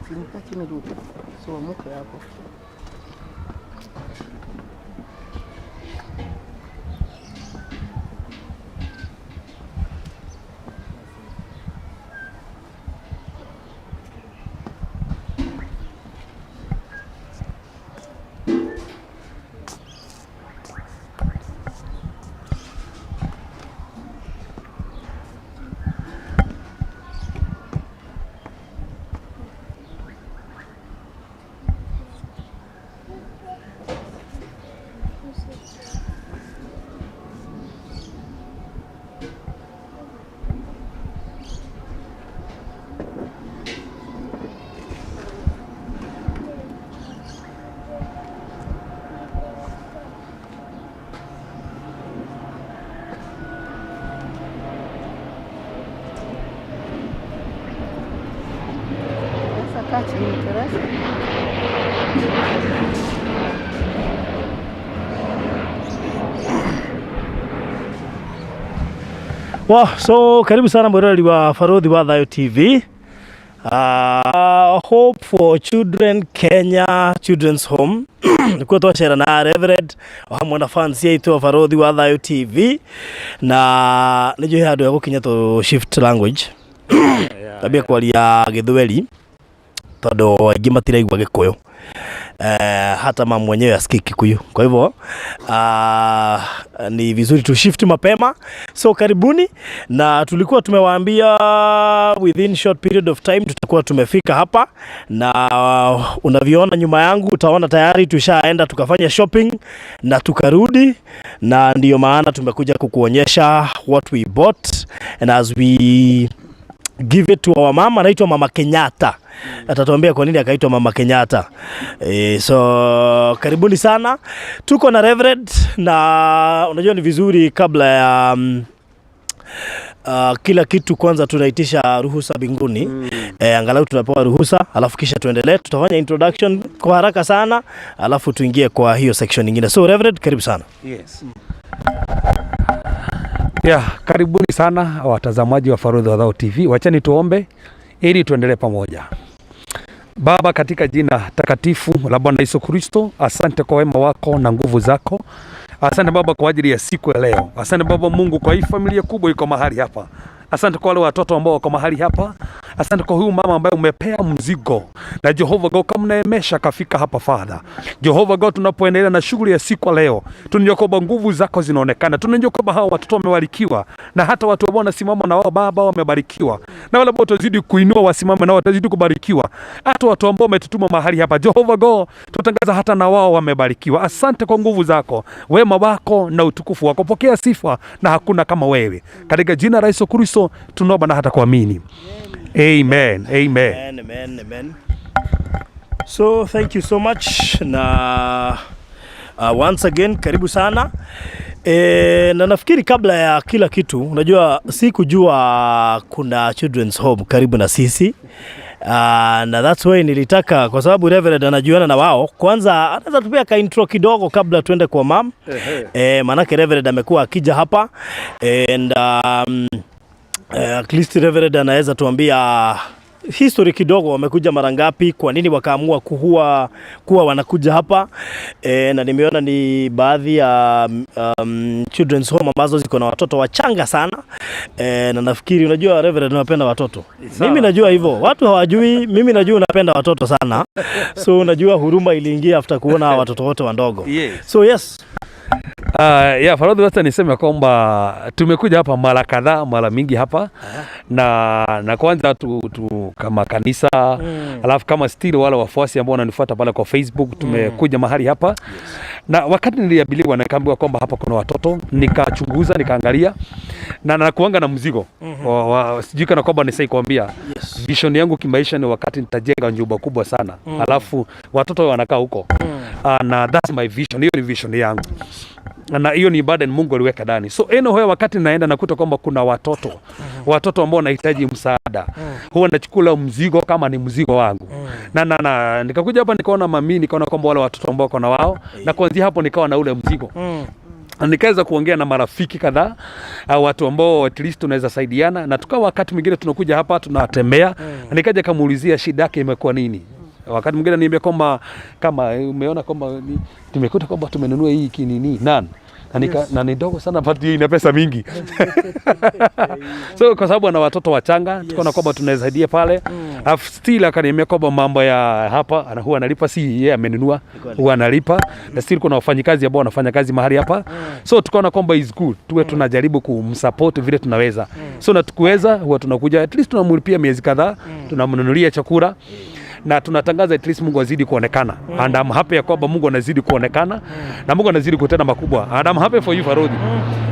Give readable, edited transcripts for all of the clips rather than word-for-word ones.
Chini, kaa chini tu. So amuke hapo. Teresa, kaa chini, Teresa. Wow, so karibu sana mwiroreri wa Baruthi wa Thayo TV. Hope for Children Kenya Children's Home nikuo twacera na Reverend o hamwe na fans yaitu wa Baruthi wa Thayo TV, na nĩnjũĩ handũ ya gũkinya tũ shift language, tambia kwaria Gĩthweri tondũ aingĩ matiraigua Gĩkũyũ. Hata mama mwenyewe asikii Kikuyu, kwa hivyo ni vizuri tu shift mapema. So karibuni, na tulikuwa tumewaambia within short period of time tutakuwa tumefika hapa, na unavyoona nyuma yangu utaona tayari tushaenda tukafanya shopping na tukarudi, na ndiyo maana tumekuja kukuonyesha what we bought and as we give it to our mama. Anaitwa Mama Kenyatta. Atatuambia kwa nini akaitwa Mama Kenyatta. So karibuni sana, tuko na Reverend, na unajua ni vizuri kabla ya kila kitu kwanza tunaitisha ruhusa mbinguni. Angalau tunapewa ruhusa, alafu kisha tuendelee. Tutafanya introduction kwa haraka sana, alafu tuingie kwa hiyo section nyingine. So Reverend, karibu sana. Yes. Yeah, karibuni sana watazamaji wa Baruthi wa Thayo TV. Wachani tuombe ili tuendelee pamoja. Baba, katika jina takatifu la Bwana Yesu Kristo, asante kwa wema wako na nguvu zako. Asante Baba kwa ajili ya siku ya leo. Asante Baba Mungu kwa hii familia kubwa iko mahali hapa. Asante kwa wale watoto ambao wako mahali hapa. Asante kwa huyu mama ambaye umepea mzigo na Jehova God kamneemesha kafika hapa Father. Jehova God, tunapoendelea na shughuli ya siku ya leo, tunajua kwamba nguvu zako zinaonekana. Tunajua kwamba hawa watoto wamebarikiwa na hata watu ambao wanasimama na wao Baba wamebarikiwa, na wale ambao utazidi kuinua wasimame nao watazidi kubarikiwa. Hata watu ambao umetutuma mahali hapa Jehova God, tutangaza hata na wao wamebarikiwa. Asante kwa nguvu zako, wema wako na utukufu wako. Pokea sifa na hakuna kama wewe. Katika jina la Yesu Kristo tunaomba na hata kuamini. Amen. Amen. Amen, amen, amen. So thank you so much na once again karibu sana. Na nafikiri kabla ya kila kitu, unajua sikujua kuna children's home karibu na sisi. Na that's why nilitaka, kwa sababu Reverend anajuana na wao, kwanza anaweza tupia ka intro kidogo kabla tuende kwa mam. Manake Reverend amekuwa akija hapa and at least Reverend anaweza tuambia history kidogo, wamekuja mara ngapi, kwa nini wakaamua kuwa wanakuja hapa. Na nimeona ni baadhi ya children's home ambazo ziko na watoto wachanga sana. Na nafikiri unajua Reverend unapenda watoto. Mimi najua hivyo, watu hawajui, mimi najua unapenda watoto sana. So unajua huruma iliingia after kuona watoto wote wadogo. Yes. So yes. Yeah, Faradhi, wacha niseme kwamba tumekuja hapa mara kadhaa, mara mingi hapa na kwanza tu kama kanisa, alafu kama still wale wafuasi ambao wananifuata pale kwa Facebook tumekuja mahali hapa. Na wakati niliambiliwa nikaambiwa kwamba hapa kuna watoto, nikachunguza nikaangalia na nakuanga na mzigo sijui kana kwamba nisai kuambia vision yangu kimaisha ni wakati nitajenga nyumba kubwa sana, alafu watoto wanakaa huko. Na that's my vision, hiyo ni vision yangu na hiyo ni burden Mungu aliweka ndani. So anyway, wakati naenda nakuta kwamba kuna watoto ambao wanahitaji msaada, huwa nachukua mzigo kama ni mzigo wangu. Na nikakuja hapa nikaona mami, nikaona kwamba wale watoto ambao wako na wao, na kuanzia hapo nikawa na ule mzigo. Na nikaweza kuongea na marafiki kadhaa au watu ambao at least tunaweza saidiana, na tukawa wakati mwingine tunakuja hapa tunatembea. Na nikaja kamuulizia shida yake imekuwa nini. Wakati mwingine niambia kwamba kama umeona kwamba tumekuta kwamba tumenunua hii kinini nan na, na ni ndogo sana but ina pesa mingi, so kwa sababu ana watoto wachanga, tukaona kwamba tunaweza pale. Alafu still akaniambia kwamba mambo ya hapa ana huwa analipa, si yeye amenunua, huwa analipa, na still kuna wafanyikazi ambao wanafanya kazi mahali hapa. So tukaona kwamba is good tuwe tunajaribu kumsupport vile tunaweza. So na tukiweza huwa tunakuja, at least tunamlipia miezi kadhaa, tunamnunulia chakula na tunatangaza at least Mungu azidi kuonekana. And I'm happy ya kwamba Mungu anazidi kuonekana na Mungu anazidi kutenda makubwa. And I'm happy for you, Farodhi,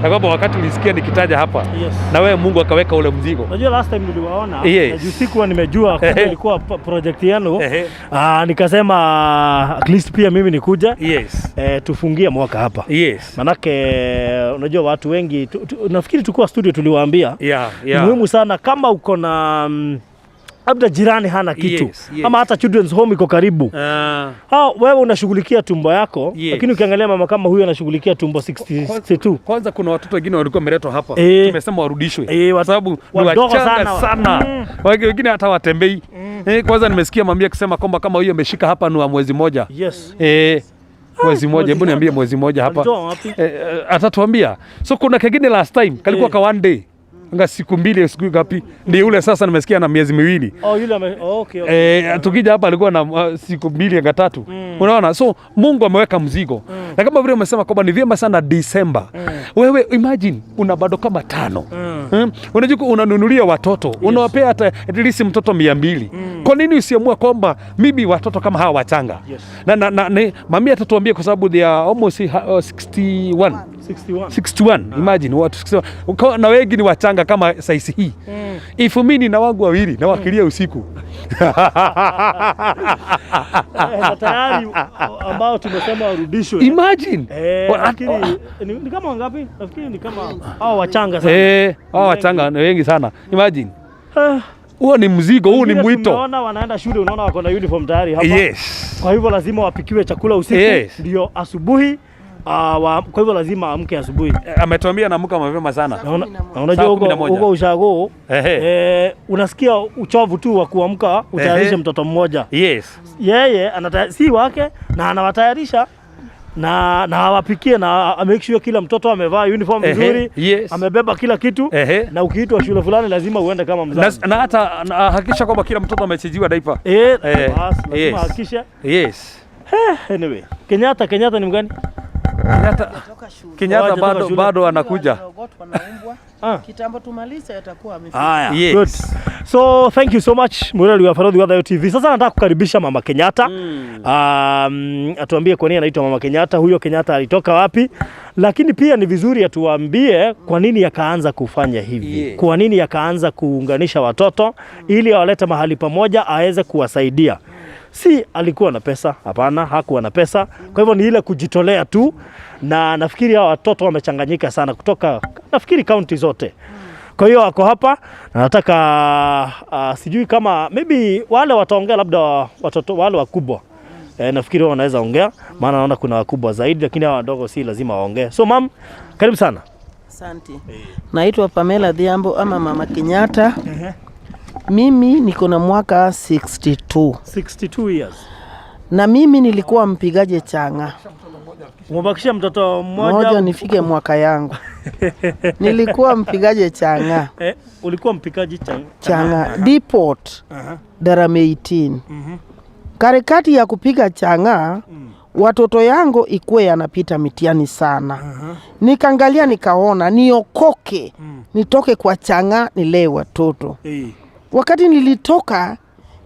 ya kwamba wakati ulisikia nikitaja hapa na wewe Mungu akaweka ule mzigo. Unajua last time niliwaona na juu sikuwa nimejua kumbe ilikuwa project yenu. Ah, nikasema at least pia mimi nikuje tufungie mwaka hapa. Manake unajua watu wengi nafikiri tulikuwa studio tuliwaambia ni muhimu sana kama uko na labda jirani hana kitu ama hata children's home iko karibu. Ha, wewe unashughulikia tumbo yako lakini ukiangalia mama kama huyu anashughulikia tumbo 60, 62. Kwanza kuna watoto wengine walikuwa wameletwa hapa, tumesema warudishwe kwa sababu ni wadogo wachanga sana. Sana, wengine hata watembei. Kwanza nimesikia mamia akisema kwamba kama huyo ameshika hapa ni wa mwezi moja. Mwezi moja, hebu niambie mwezi moja hapa. Walitoa wapi? Atatuambia. So kuna kengine last time kalikuwa ka one day nga siku mbili, siku ngapi, ni ule sasa nimesikia na miezi 2. Oh, yule oh, okay. Tukija hapa alikuwa na siku 2 nga 3. Unaona, so Mungu ameweka mzigo. Na kama vile umesema kwamba ni vyema sana December. Wewe imagine una bado kama 5. Unajua unanunulia watoto, unawapea hata at least mtoto 200. Kwa nini usiamua kwamba mimi watoto kama hawa wachanga? Na mami atatuambia kwa sababu they are almost 61. 61. 61, imagine watu 61. Na wengi ni wachanga kama size hii. If mimi nina wangu wawili na wakilia usiku. Na tayari ambao tumesema warudishwe. Imagine. Nafikiri ni kama wangapi? Nafikiri ni kama hao wachanga sana. Hao wachanga ni wengi sana. Imagine. Huo ni mzigo, huu ni Wengine mwito. Tumeona wanaenda shule, unaona wako na uniform tayari hapa. Kwa hivyo lazima wapikiwe chakula usiku ndio asubuhi. Kwa hivyo lazima amke asubuhi. Ametuambia anaamka mapema sana. Na unajua Saa huko 11. huko ushago unasikia uchovu tu wa kuamka utayarishe mtoto mmoja. Yeye si wake na anawatayarisha na awapikie na make sure kila mtoto amevaa uniform vizuri, amebeba kila kitu na ukiitwa shule fulani lazima uende kama mzazi. Na hata hakikisha kwamba kila mtoto amechejiwa diaper. Bas, lazima hakikishe. Anyway, Kenyatta ni mgani? Toka shule. Kenyatta Hawajatoka bado shule. bado anakuja. Walirogotwa na umbwa. Kitambo tumalize atakuwa amefika. Haya, good. So thank you so much Murali wa Farodhi wa Thayo TV. Sasa nataka kukaribisha Mama Kenyatta. Atuambie kwa nini anaitwa Mama Kenyatta, huyo Kenyatta alitoka wapi? Lakini pia ni vizuri atuambie kwa nini akaanza kufanya hivi. Kwa nini akaanza kuunganisha watoto ili awalete mahali pamoja aweze kuwasaidia. Si alikuwa na pesa? Hapana, hakuwa na pesa. Kwa hivyo ni ile kujitolea tu, na nafikiri hawa watoto wamechanganyika sana kutoka nafikiri kaunti zote. Kwa hiyo wako hapa na nataka sijui kama maybe wale wataongea labda watoto wale wakubwa. Nafikiri wao wanaweza ongea maana naona kuna wakubwa zaidi, lakini hawa wadogo si lazima waongee. So mam, karibu sana. Asante. Naitwa Pamela Dhiambo ama Mama Kenyatta. Mimi niko na mwaka 62 62 years. Na mimi nilikuwa mpigaji chang'aa. Umebakisha mtoto mmoja. Moja nifike mwaka yangu. Nilikuwa mpigaji chang'aa. Ulikuwa mpikaji chang'aa. Chang'aa Depot Darame 18. Katikati ya kupiga chang'aa watoto yangu ikuwe yanapita mitihani sana. Nikaangalia nikaona niokoke, nitoke kwa chang'aa nilee watoto. Wakati nilitoka,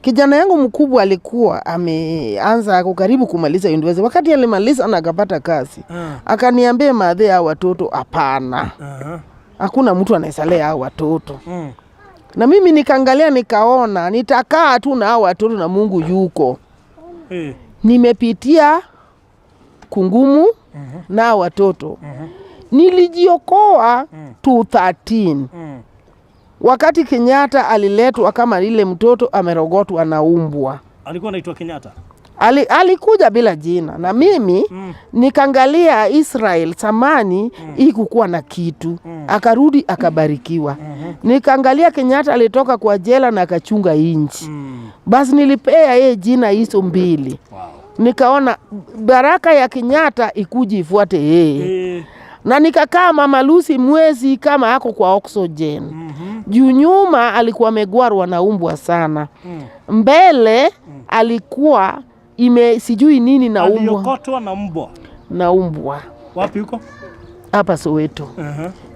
kijana yangu mkubwa alikuwa ameanza karibu kumaliza university. Wakati alimaliza na akapata kazi, akaniambia madhe, hao watoto hapana, hakuna mtu anaweza hao watoto. Na mimi nikaangalia nikaona nitakaa tu na hao watoto na Mungu yuko. Nimepitia kungumu na hao watoto. Nilijiokoa 2013. Wakati Kenyatta aliletwa kama ile mtoto amerogotwa na umbwa. Alikuwa anaitwa Kenyatta. Alikuja bila jina na mimi nikaangalia Israel zamani ikukuwa na kitu akarudi akabarikiwa. Nikaangalia Kenyatta alitoka kwa jela na akachunga inchi. Basi nilipea yeye jina hizo mbili. Nikaona baraka ya Kenyatta ikuji ifuate yeye. Na nikakaa Mama Lucy mwezi kama ako kwa oxygen. Juu nyuma alikuwa amegwarwa na umbwa sana. Mbele alikuwa ime sijui nini na umbwa Aliokotwa na mbwa. Na umbwa. Wapi huko? Hapa Soweto.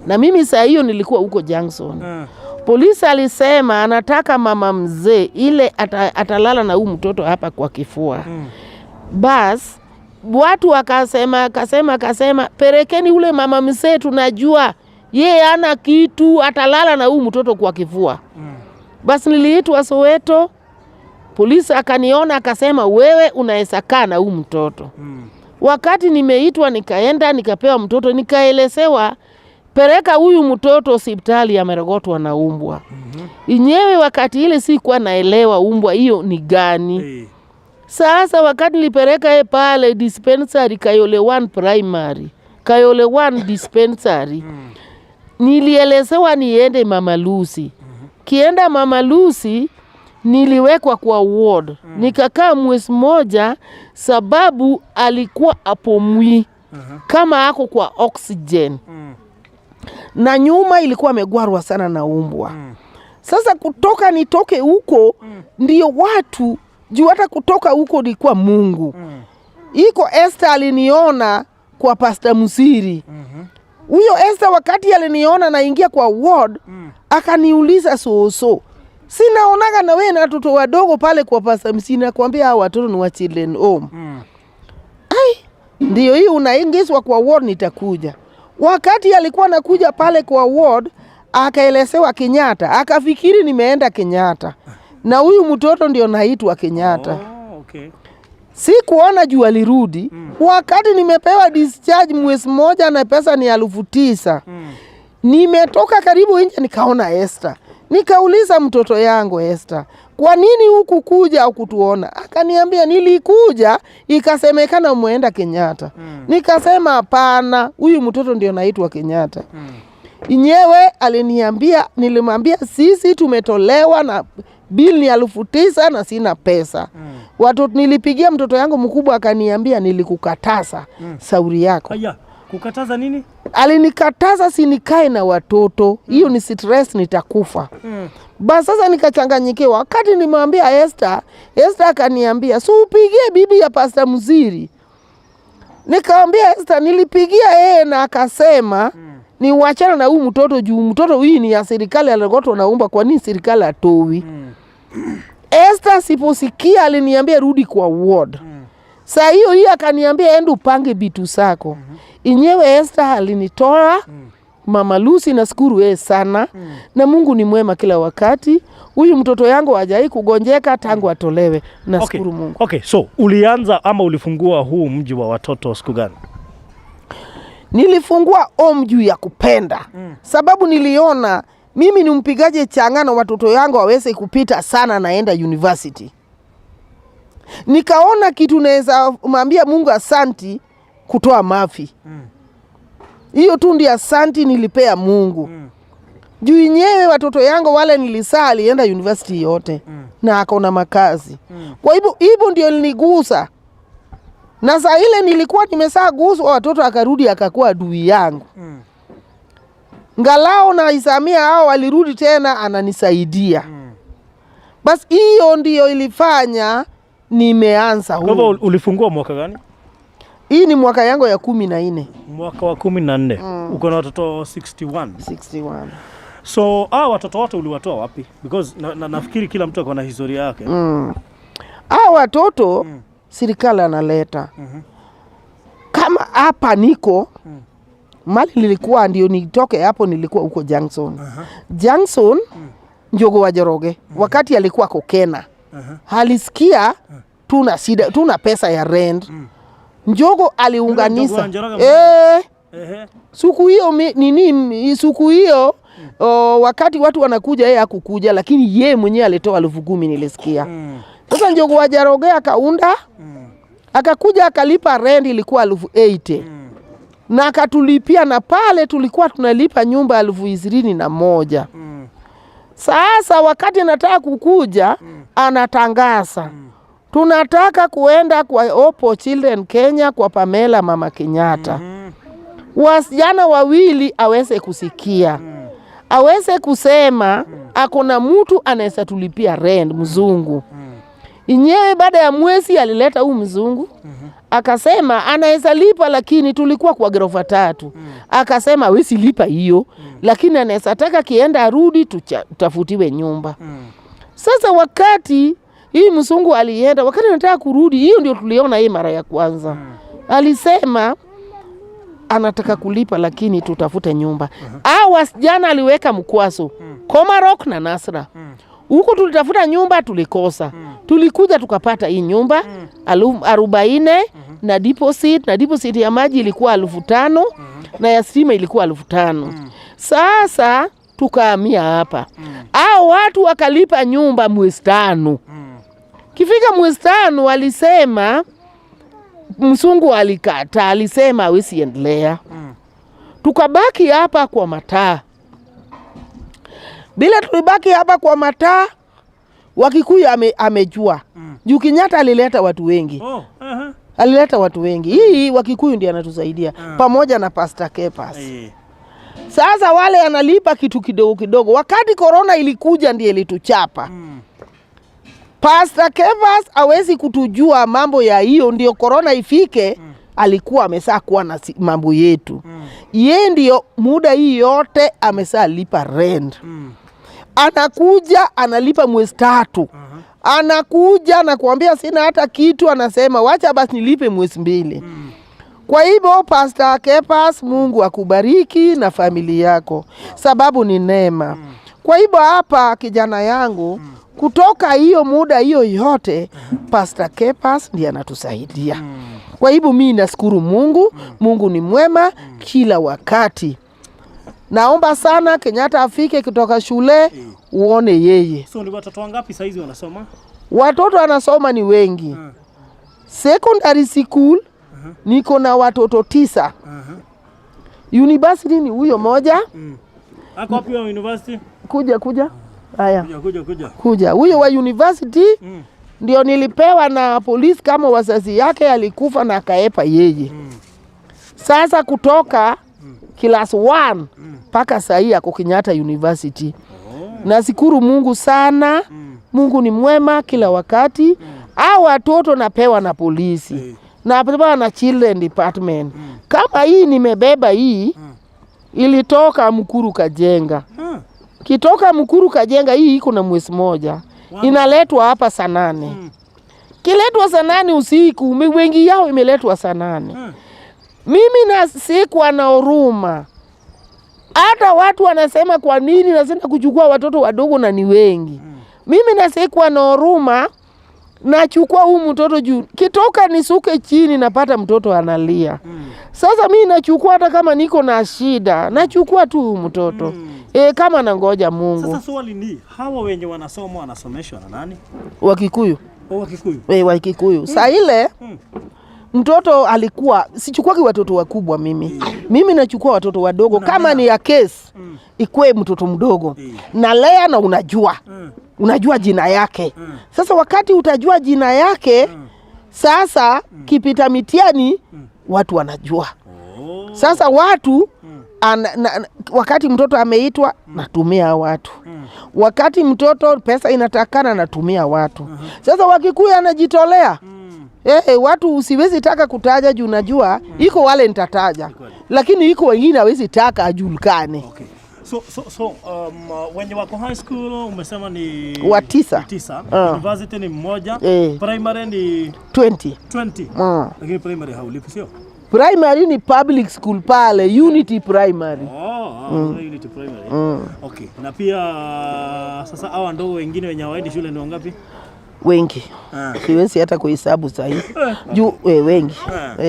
Na mimi saa hiyo nilikuwa huko Junction. Polisi alisema anataka mama mzee ile atalala na huyu mtoto hapa kwa kifua. Bas watu wakasema akasema akasema pelekeni ule mama mzee, tunajua ye ana kitu, atalala na huyu mtoto kwa kifua. Basi niliitwa Soweto, polisi akaniona akasema, wewe unaweza kaa na huyu mtoto. Wakati nimeitwa nikaenda nikapewa mtoto, nikaelezewa peleka huyu mtoto hospitali, amerogotwa na umbwa. Inyewe wakati ile sikuwa naelewa umbwa hiyo ni gani. Sasa wakati nilipeleka ye pale dispensary Kayole 1 primary, Kayole 1 dispensary, nilielezewa niende Mama Lucy. Kienda Mama Lucy niliwekwa kwa ward. Nikakaa mwezi moja sababu alikuwa apomwi kama ako kwa oxygen. Na nyuma ilikuwa amegwarwa sana na umbwa. Sasa kutoka nitoke huko ndio watu juu hata kutoka huko nilikuwa Mungu. Iko Esther aliniona kwa Pastor Musiri. Huyo Esther wakati aliniona naingia kwa ward akaniuliza, "Soso, sinaonaga na wewe na watoto wadogo pale kwa Pastor Musiri?" Nakwambia hao watoto ni wa children home. Ai, ndio hii unaingizwa kwa ward, nitakuja. Wakati alikuwa anakuja pale kwa ward akaelezewa Kenyatta, akafikiri nimeenda Kenyatta na huyu mtoto ndio naitwa Kenyatta. Oh, okay. Sikuona juu alirudi. Wakati nimepewa discharge mwezi mmoja na pesa ni 9,000. Nimetoka karibu nje nikaona Esther. Nikauliza mtoto yangu Esther, kwa nini huku kuja au kutuona? Akaniambia nilikuja ikasemekana umeenda Kenyatta. Nikasema hapana, huyu mtoto ndio naitwa Kenyatta. Inyewe aliniambia, nilimwambia sisi tumetolewa na bill ni 9,000 na sina pesa. Watoto nilipigia mtoto yangu mkubwa akaniambia nilikukataza sauri yako. Aya, kukataza nini? Alinikataza sinikae na watoto, hiyo ni stress, nitakufa. Basi sasa nikachanganyikiwa. Wakati nimwambia Esther, Esther akaniambia si upigie bibi ya Pastor Mziri. Nikamwambia Esther nilipigia yeye na akasema ni wachana na huyu mtoto juu mtoto huyu ni ya serikali aligotwa naumba, kwa nini serikali atoi? Esther siposikia aliniambia rudi kwa ward. Saa hiyo hiyo akaniambia enda upange vitu zako. Inyewe Esther alinitoa Mama Lucy, nashukuru yeye sana na Mungu ni mwema kila wakati. Huyu mtoto yangu hajai kugonjeka tangu atolewe. Nashukuru Mungu. Okay, so ulianza ama ulifungua huu mji wa watoto siku gani? Nilifungua home juu ya kupenda sababu niliona mimi ni mpigaje changano watoto yangu waweze kupita sana, naenda university. Nikaona kitu naweza mwambia Mungu asanti kutoa mafi hiyo tu ndio asanti nilipea Mungu juu yenyewe watoto yangu wale nilisaa alienda university yote na akona makazi. Kwa hivyo hivyo ndio linigusa, na saa ile nilikuwa nimesaa guswa watoto akarudi akakuwa adui yangu. Ngalao na isamia hao walirudi tena ananisaidia. Bas hiyo ndiyo ilifanya nimeanza Kwa hivyo huu. ulifungua mwaka gani? Hii ni mwaka yangu ya 14. Mwaka wa 14. Uko na watoto 61. 61. So hawa watoto wote uliwatoa wapi? Because nafikiri kila mtu ako na historia yake. Hao watoto serikali analeta. Kama hapa niko mali nilikuwa ndio nitoke hapo, nilikuwa huko Junction. Junction Njogo wa Njoroge wakati alikuwa kokena alisikia tuna shida, tuna pesa ya rent. Njogo aliunganisha Njogo wa Njoroge siku hiyo nini siku hiyo wakati watu wanakuja yeye hakukuja, lakini yeye mwenyewe alitoa 10,000 nilisikia. Sasa Njogo wa Njoroge akaunda Akakuja akalipa rent ilikuwa 80,000 na akatulipia, na pale tulikuwa tunalipa nyumba 21,000. Sasa wakati anataka kukuja anatangaza tunataka kuenda kwa Hope Children Kenya kwa Pamela Mama Kenyatta. Wasichana wawili aweze kusikia aweze kusema akona mtu anaweza tulipia rent mzungu. Inyewe baada ya mwezi alileta huu mzungu akasema anaweza lipa, lakini tulikuwa kwa ghorofa 3. Akasema hawezi lipa hiyo, lakini anaweza taka kienda arudi tutafutiwe nyumba. Sasa wakati hii mzungu alienda, wakati anataka kurudi, hiyo ndio tuliona hii mara ya kwanza. Alisema anataka kulipa lakini tutafute nyumba. Hao wasichana aliweka mkwaso Komarok na Nasra. Huko tulitafuta nyumba tulikosa. Tulikuja tukapata hii nyumba 40 na deposit, na deposit ya maji ilikuwa 5,000 na ya stima ilikuwa 5,000. Sasa tukahamia hapa. Hao watu wakalipa nyumba mwezi 5. Kifika mwezi 5 walisema mzungu alikataa, alisema hawezi endelea. Tukabaki hapa kwa mataa. Bila tulibaki hapa kwa mataa, Wakikuyu amejua. Juu Kenyatta alileta watu wengi. Alileta watu wengi. Hii Wakikuyu ndiye anatusaidia pamoja na Pastor Kepas. Sasa wale analipa kitu kidogo kidogo. Wakati corona ilikuja ndiye ilituchapa. Pastor Kepas hawezi kutujua mambo ya hiyo, ndio corona ifike. Alikuwa amesaa kuwa na mambo yetu. Yeye ndio muda hii yote amesaa lipa rent. Anakuja analipa mwezi 3. Anakuja na kuambia sina hata kitu, anasema wacha basi nilipe mwezi 2. Kwa hivyo Pastor Kepas, Mungu akubariki na familia yako, sababu ni neema. Kwa hivyo hapa kijana yangu, kutoka hiyo muda hiyo yote Pastor Kepas ndiye anatusaidia. Kwa hivyo mimi nashukuru Mungu. Mungu ni mwema kila wakati. Naomba sana Kenyatta afike kutoka shule uone yeye. So ni watoto wangapi saizi wanasoma? Watoto wanasoma ni wengi. Secondary school niko na watoto 9. University ni huyo moja. Ako wapi wa university? Kuja, kuja. Haya. Kuja, kuja, kuja. Kuja. Huyo wa university ndio nilipewa na polisi kama wazazi yake alikufa na akaepa yeye. Sasa kutoka class 1 mpaka saa hii ako Kenyatta University. Nashukuru Mungu sana. Mungu ni mwema kila wakati. Hao watoto napewa na polisi. Napewa na children department. Kama hii nimebeba hii ilitoka Mukuru Kajenga. Kitoka Mukuru Kajenga hii iko na mwezi 1. Inaletwa hapa saa 8. Kiletwa saa 8 usiku, wengi yao imeletwa saa 8. Mimi na sikuwa na huruma. Hata watu wanasema kwa nini nasema kuchukua watoto wadogo na ni wengi. Mimi na sikuwa na huruma, nachukua huu mtoto juu kitoka nisuke chini napata mtoto analia. Sasa mimi nachukua hata kama niko na shida, nachukua tu huu mtoto. Kama nangoja Mungu. Sasa swali ni hawa wenye wanasoma wanasomeshwa na nani? Wakikuyu. Oh, Wakikuyu. Wakikuyu. Saa ile mtoto alikuwa, sichukuagi watoto wakubwa mimi. Mimi nachukua watoto wadogo. Kama ni ya case, ikue mtoto mdogo. Nalea na unajua. Unajua jina yake. Sasa wakati utajua jina yake, sasa kipita mitihani watu wanajua. Sasa watu wakati mtoto ameitwa natumia watu. Wakati mtoto pesa inatakana natumia watu. Sasa Wakikuyu anajitolea. Watu siwezi taka kutaja juu najua iko wale nitataja. Lakini iko wengine hawezi taka ajulikane. Okay. So, wenye wako high school umesema ni wa 9. 9. University ni 1. Primary ni 20. 20. Lakini primary haulipi sio? Primary ni public school pale, Unity Primary. Unity Primary. Okay. Na pia sasa hawa ndogo wengine wenye hawaendi shule ni wangapi? Wengi. Siwezi hata kuhesabu sahi. Juu, wengi.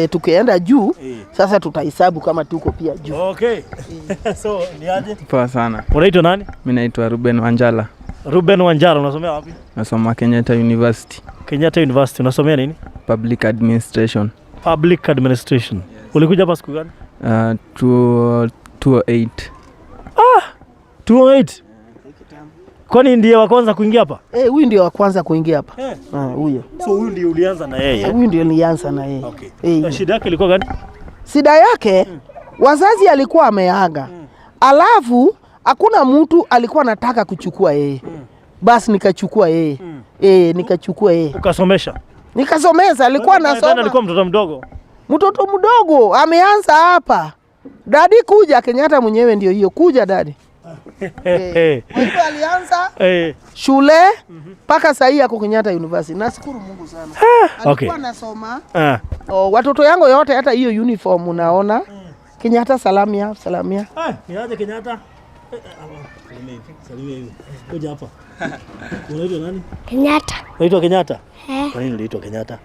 Tukienda juu, sasa tutahesabu kama tuko pia juu. Okay. So, ni aje? Poa sana. Unaitwa nani? Mimi naitwa Ruben Wanjala. Ruben Wanjala, unasomea wapi? Nasoma Kenyatta University. Kenyatta University, unasomea nini? Public Administration. Public Administration. Ulikuja hapa siku gani? 208. 208. Kwani ndiye wa kwanza kuingia hapa? Eh, huyu ndio wa kwanza kuingia hapa. Eh. Ah, huyo. So huyu ndiye ulianza na yeye. Huyu ndio nilianza na yeye. Okay. Eh. Na shida yake ilikuwa gani? Shida yake wazazi alikuwa ameaga, alafu hakuna mtu alikuwa anataka kuchukua yeye. Basi nikachukua yeye. Eh, nikachukua yeye. Ukasomesha. Nikasomeza, alikuwa Tena anasoma. alikuwa mtoto mdogo. Mtoto mdogo ameanza hapa. Daddy kuja Kenyatta mwenyewe ndio hiyo, kuja daddy. Eh. Kwa hivyo alianza Eh. shule mpaka sahii ako Kenyatta University. Nashukuru Mungu sana. Alikuwa okay. anasoma Ah. oh, watoto yangu yote, hata hiyo uniform unaona. Kenyatta salamia, salamia. Ah, ni aje Kenyatta? Eh, eh, hapa. Salimia hivi. Salimia hivi. Kuja hapa. Unaitwa nani? Kenyatta. Unaitwa Kenyatta? Eh. Kwa nini uliitwa Kenyatta?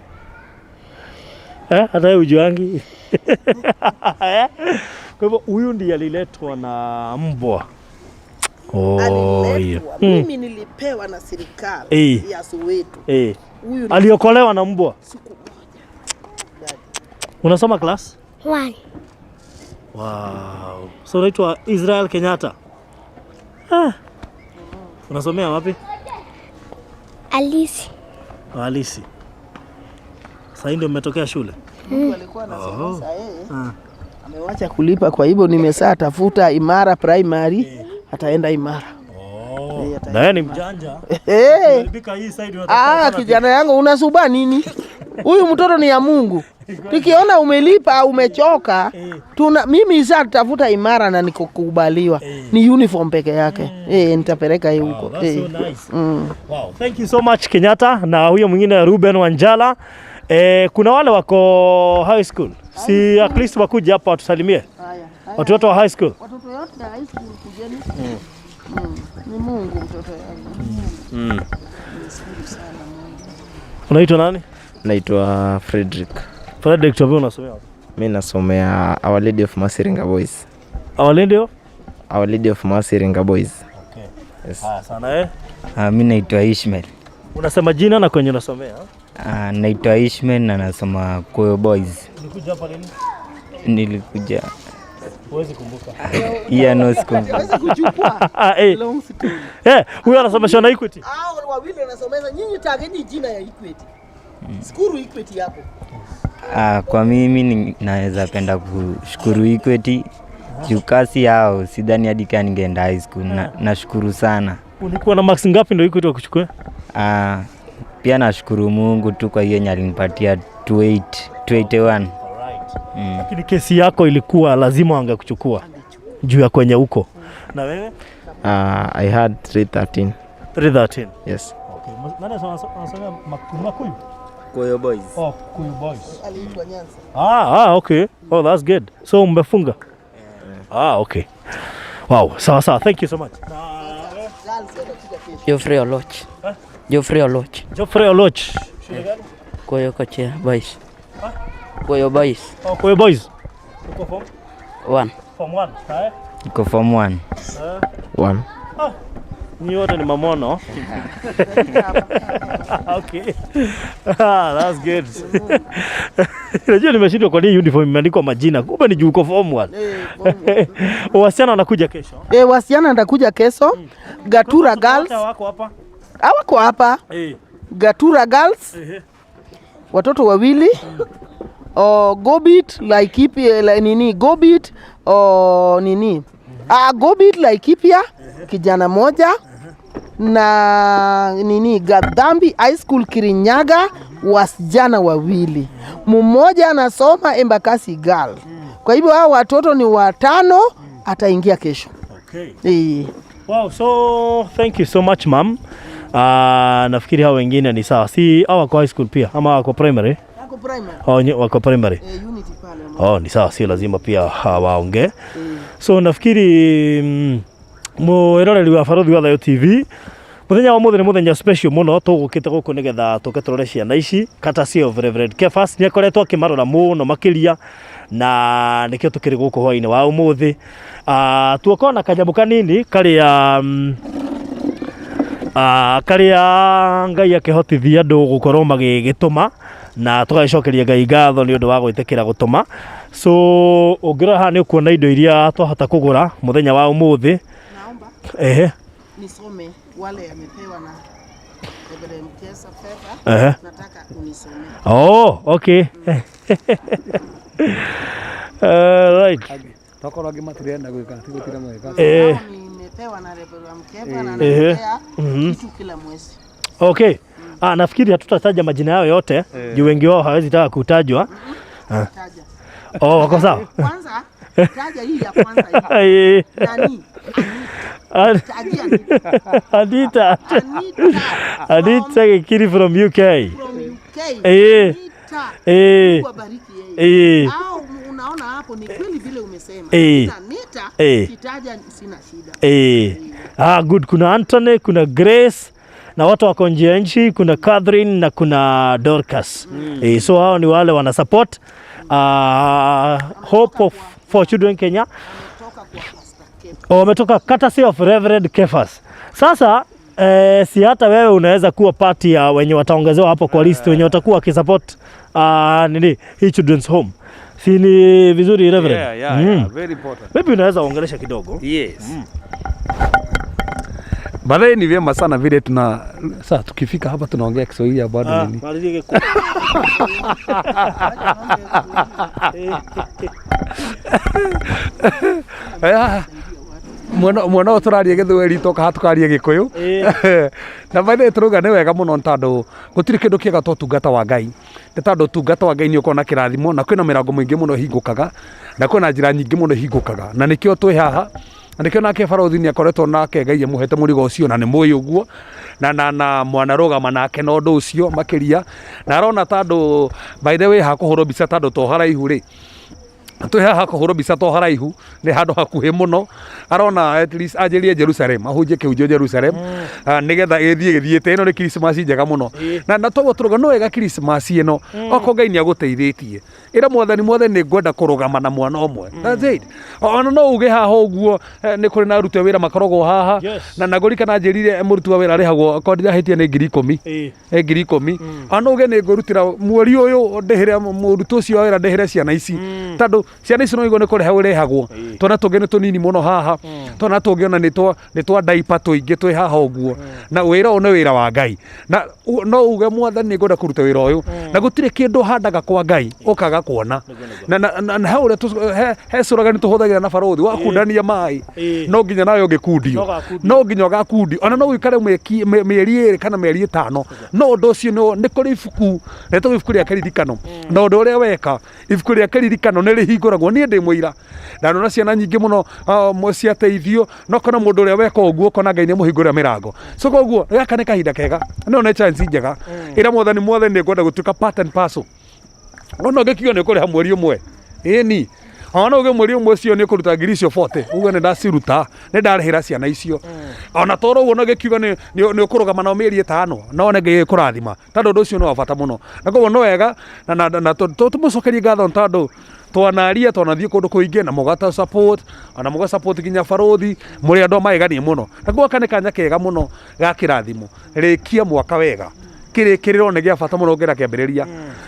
Eh, hata wewe hujuangi. Eh? Kwa hivyo huyu ndiye aliletwa na mbwa. Oh, hiyo. Aliletwa. Mimi nilipewa na serikali Eh. ya Soweto. Eh. Huyu ni Aliokolewa na mbwa. siku moja. Unasoma class? One. Wow. So unaitwa Israel Kenyatta. Ah. Unasomea wapi? Alisi. Halisi. Sasa ndio mmetokea shule. Mtu alikuwa anasoma saa yeye Ah. amewacha kulipa, kwa hivyo nimesaa tafuta Imara Primary, ataenda Imara. Oh. Eh, Na yeye ni mjanja. Eh. Haribika hii side unatafuta Ah, alternative. kijana yangu unasuba nini? Huyu mtoto ni ya Mungu. Tukiona umelipa au umechoka, tuna mimi sasa tafuta Imara na nikukubaliwa. Ni uniform peke yake. Eh, nitapeleka hii Wow, huko. that's Eh. so nice. Mm. Wow, thank you so much Kenyatta na huyo mwingine Ruben Wanjala. Eh, kuna wale wako high school. Si at least wakuja hapa watusalimie. Haya. Watu wote wa high school. Watoto yote high school kujeni. Mm. Ni Mungu mtoto yangu. Unaitwa nani? Naitwa Frederick. Frederick Tobe, unasomea wapi? Mi nasomea Our Lady of Mercy Ringa Boys. Our Lady of? Our Lady of Mercy Ringa Boys. Okay. Yes. Haya sana eh. Mi naitwa Ishmael. Unasema jina na kwenye unasomea? Naitwa Ishmael na nasoma Koyo Boys. Ulikuja hapa lini? Nilikuja Huwezi kumbuka. yeah, no sikumbuki. Hawezi kuchukua. Ah, eh. Long story. Eh, huyu anasomeshwa na Equity. Hao wawili wanasomeza nyinyi, tageni jina ya Equity. Shukuru Equity hapo. Kwa mimi naweza penda kushukuru Equity juu kasi yao sidhani hadi kaa ningeenda high school. Nashukuru sana. Ulikuwa na marks ngapi ndio Equity wakuchukua? Pia nashukuru Mungu tu kwa hiyo yenye alinipatia 28 281. Lakini kesi yako ilikuwa lazima wangekuchukua juu ya kwenye huko. Na wewe? I had 313. 313. Yes. Okay. Nani anasomea Makuyu? Koyo Boys. Oh, Kuyu Boys. Aliitwa Nyanza. Ah, okay. Oh, that's good. So mmefunga? Ah, okay. Wow, sawa sawa. Thank you so much. Girls watakuja kesho. Geoffrey Oloch. Geoffrey Oloch. Geoffrey Oloch. Koyo Kochea Boys. Koyo Boys. Oh, Kuyu Boys. Uko form? One. Form 1. Haya. Niko form 1. One. Nyi wote ni mamono. Okay. Ah, that's good. Unajua nimeshindwa kwa nini uniform imeandikwa majina. Kumbe ni juu uko form 1. Wasichana wanakuja kesho. Eh, wasichana ndakuja kesho. Gatura Girls Wote wako hapa. hawako hapa. Eh. Gatura Girls watoto wawili. O Gobit Laikipia la, nini Gobit o nini ah, Gobit Laikipia kijana moja na nini Gadhambi High School Kirinyaga wasichana wawili, mmoja anasoma Embakasi Girl. Kwa hivyo hao watoto ni watano, ataingia kesho. Okay. Eh. Wow, so thank you so much ma'am. Nafikiri hao wengine ni sawa. Si hao wako high school pia ama wako primary? Wako primary. Hao wako primary. Eh, unity pale. Oh, ni sawa, sio lazima pia waongee. So nafikiri mwiroreri wa Barothi wa Thayo TV muthenya wa muthĩ nĩ mũthenya special mũno tũgũkĩte gũkũ nĩgetha tũke tũrore ciana ici courtesy of Reverend Kefas. Nĩ akoretwo akĩmarora mũno makĩria na nĩkĩo tũkĩrĩ gũkũ hwaĩ-inĩ wa ũmũthĩ. Tuoka na kanyamũ kanini karĩa karĩa Ngai akĩhotithia andũ gũkorwo magĩgĩtũma Na tũgagĩcokeria Ngai ngatho nĩ ũndũ wa gwĩtĩkĩra gũtũma. So ũngĩrora haha nĩ ũkuona indo iria twahota kũgũra mũthenya wa ũmũthĩ. Naomba Ehe. nisome wale amepewa na Reverend Mkesa fedha. Ehe. Nataka unisomee. Oh, okay. Right. Tokorwo angĩ matirenda gwĩka tigũtira mweka. Eh. Hao nimepewa na Reverend Mkeba na Ehe. ananipea kitu kila mwezi. Okay. Ah, nafikiri hatutataja majina yao yote juu wengi wao hawezi taka kutajwa. Taja. Oh, wako sawa. Kwanza taja hii ya kwanza hii. Eh, Nani? Tajia Anita. Anita. Anita. Anita Gikiri from UK. From UK. Eh. Anita. Eh. Mungu abariki yeye. Eh. Au unaona hapo ni kweli vile umesema. Eh. Anita, Eh. kitaja sina shida. Eh. Ah, good. Kuna Anthony, kuna Grace na watu wako nje ya nchi, kuna Catherine na kuna Dorcas. Eh, so hao ni wale wana support Hope of for Children Kenya. Toka kwa Pastor Kepa. Oh, wametoka courtesy of Reverend Kefas. Sasa si hata wewe unaweza kuwa part ya wenye wataongezewa hapo kwa list wenye watakuwa wakisupport nini hii Children's Home. Si ni vizuri, Reverend? Yeah, very important. Maybe unaweza ongelesha kidogo. Yes. Baadaye ni vyema sana vile tuna sasa tukifika hapa tunaongea Kiswahili ya bado nini. Malizie ku- Mwana mwana ũyũ tũraria gĩthweri toka haha tũkaria gĩkũyũ na by the way tũrauga nĩ wega mũno nĩ tondũ gũtirĩ kĩndũ kĩega ta ũtungata wa Ngai, nĩ tondũ ũtungata wa Ngai nĩ ũkoragwo na kĩrathimo na kwĩna mĩrango mĩingĩ mũno ĩhingũkaga na kwĩna njĩra nyingĩ mũno ĩhingũkaga, na nĩkĩo twĩ haha na nĩkĩo nake barothi nĩ akoretwo nake Ngai amũhete mũrigo ũcio na nĩ mũĩ ũguo na mwanarũgama nake na ũndũ ũcio makĩria na arona tondũ by the way hakũhũrwo mbica tondũ to haraihu rĩ, twĩ haha kũhũrwo mbica to haraihu, nĩ handũ hakuhĩ mũno, arona at least anjĩrie Jerusalem, ahunjie kĩhunjio Jerusalem, nĩgetha ĩthiĩ ĩthiĩte. Ĩno nĩ Christmas njega mũno na toguo tũrauga no wega Christmas ĩno okorwo Ngai nĩ agũteithĩtie, ĩra Mwathani, Mwathani, nĩ ngwenda kũrũgama na mwana ũmwe. That's it. Ona no uge haha ũguo, nĩ kũrĩ na aruti a wĩra makoragwo haha na nagũrikana njĩrire mũruti wa wĩra arĩhagwo okorwo ndirahĩtia nĩ 10,000, 10,000. Ona no uge nĩ ngũrutĩra mweri ũyũ ndĩhĩre mũrutwo ũcio wa wĩra, ndĩhĩre ciana ici, tondũ ciana ici no igua nĩ kũreha ũrehagwo. Twana tũngĩ nĩ tũnini mũno haha, twana tũngĩ ona nĩ twa ndaipa tũingĩ twĩ haha ũguo, na wĩra ũyũ nĩ wĩra wa Ngai na no uge, Mwathani, nĩ ngwenda kũruta wĩra ũyũ, na gũtirĩ kĩndũ ũhandaga kwa Ngai ũkaga kuona na he ũrĩa he cũragani tũhũthagĩra na barothi wakundania maĩ, no nginya nawe ũngĩkundio. No ũgakundio. No nginya ũgakundio, ona no ũikare mĩeri 2 kana mĩeri 5, no ũndũ ũcio nĩ kũrĩ ibuku rĩtagwo ibuku rĩa kĩririkano, na ũndũ ũrĩa weka ibuku rĩa kĩririkano nĩ rĩhingũragwo. Niĩ ndĩ mũira, ndanona ciana nyingĩ mũno ciateithio no kona mũndũ ũrĩa weka ũguo ũkona Ngai nĩ amũhingũrĩra mĩrango. So koguo gaka nĩ kahinda kega, no nĩ chance njega. Ĩra Mwathani, Mwathani, nĩ ngwenda gũtuĩka part and parcel. Ona ũngĩkiuga nĩ ũkũrĩha mweri ũmwe, ĩni ona uge mweri ũmwe ũcio nĩ ũkũruta ngiri icio 40, uge nĩ ndaciruta, nĩ ndarĩhĩra ciana icio. Ona toro ũguo no gĩkiuga nĩ ũkũrũgama nao mĩeri 5, no nĩ Ngai ĩkũrathima, tondũ ũndũ ũcio nĩ wa bata mũno, na koguo no wega na tũmũcokerie ngatho nĩ tondũ twanaria twanathiĩ kũndũ kũingĩ na mũgata support, ona mũga support nginya barothi, mũrĩ andũ a magegania mũno, na koguo aka nĩ kanya kega mũno ga kĩrathimo. Rĩkia mwaka wega, kĩrĩkĩrĩro nĩ gĩa bata mũno gũkĩra kĩambĩrĩria.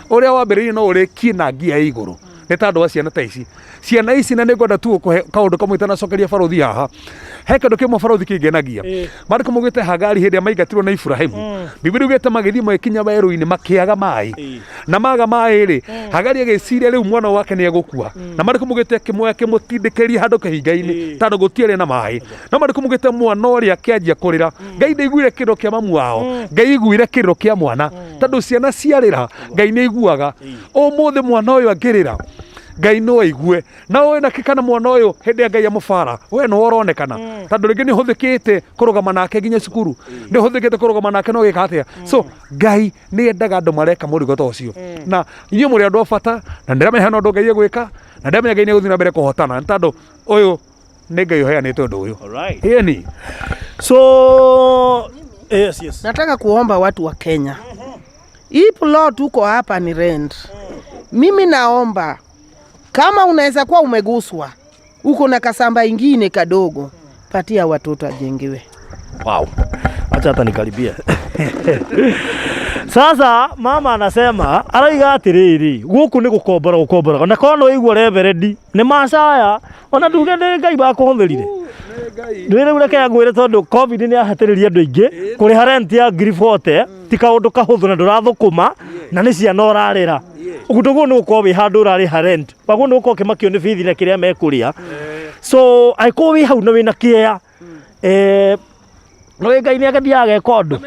Ũrĩa wambĩrĩirie no ũrĩkie na ngia ya igũrũ nĩ tondũ wa ciana ta ici, ciana ici. Na nĩ ngwenda tu gũkũhe kaũndũ kamwe itanacokeria barothi haha. He kĩndũ kĩmwe barothi kĩngenagia. Marĩko maugĩte Hagari hĩndĩ ĩrĩa maingatirwo na Iburahĩmu, Bibilia ugĩte magĩthiĩ magĩkinya werũ-inĩ makĩaga maĩ, na maga maĩ rĩ, Hagari agĩciria rĩu mwana wake nĩ egũkua, na marĩko maugĩte akĩmuoya akĩmũtindĩkĩria handũ kĩhinga-inĩ tondũ gũtiarĩ na maĩ. No marĩko maugĩte mwana ũrĩa akĩanjia kũrĩra, Ngai ndaiguire kĩrĩro kĩa mamu wao, Ngai aiguire kĩrĩro kĩa mwana, tondũ ciana ciarĩra Ngai nĩ aiguaga. Ũmũthĩ mwana ũyũ angĩrĩra Ngai no aigue na ũĩ nakĩ kana mwana ũyũ hĩndĩ ĩrĩa Ngai amũbara we nĩwe ũronekana, tondũ rĩngĩ nĩ ũhũthĩkĩte kũrũgama nake nginya cukuru, nĩ ũhũthĩkĩte kũrũgama nake no gĩka atĩa. So Ngai nĩ endaga andũ mareka mũrigo ta ũcio, na inyuĩ mũrĩ andũ a bata, na ndĩramenya hena ũndũ Ngai egwĩka, na ndĩramenya Ngai nĩ egũthiĩ na mbere kũhotana, nĩ tondũ ũyũ nĩ Ngai ũheanĩte ũndũ ũyũ. Alright. Ĩni. So yes. Nataka kuomba watu wa Kenya. Hii plot uko hapa ni rent. Mimi naomba kama unaweza kuwa umeguswa, uko na kasamba ingine kadogo, patia watoto ajengewe. Wow. Acha hata nikaribia. Sasa mama anasema arauga atiriri, guku ni gukombora gukombora, na korwo no igua reverendi ni macaya ona nduge nĩ Ngai bakũhũthĩrire. Ndwĩ rĩu reke ngwĩre, tondũ COVID nĩ yahatĩrĩria andũ aingĩ kũrĩha rent ya 40,000 ti kaũndũ kahũthũ, na ndũrathũkũma na nĩ ciana ũrarĩra. Ũguo ndũguo nĩ gũkorwo wĩ handũ ũrarĩha rent, waguo nĩ gũkorwo ũkĩmakio nĩ bithi na kĩrĩa mekũrĩa. So angĩkorwo wĩ hau na wĩna kĩea, no Ngai nĩ agathiaga ageka ũndũ.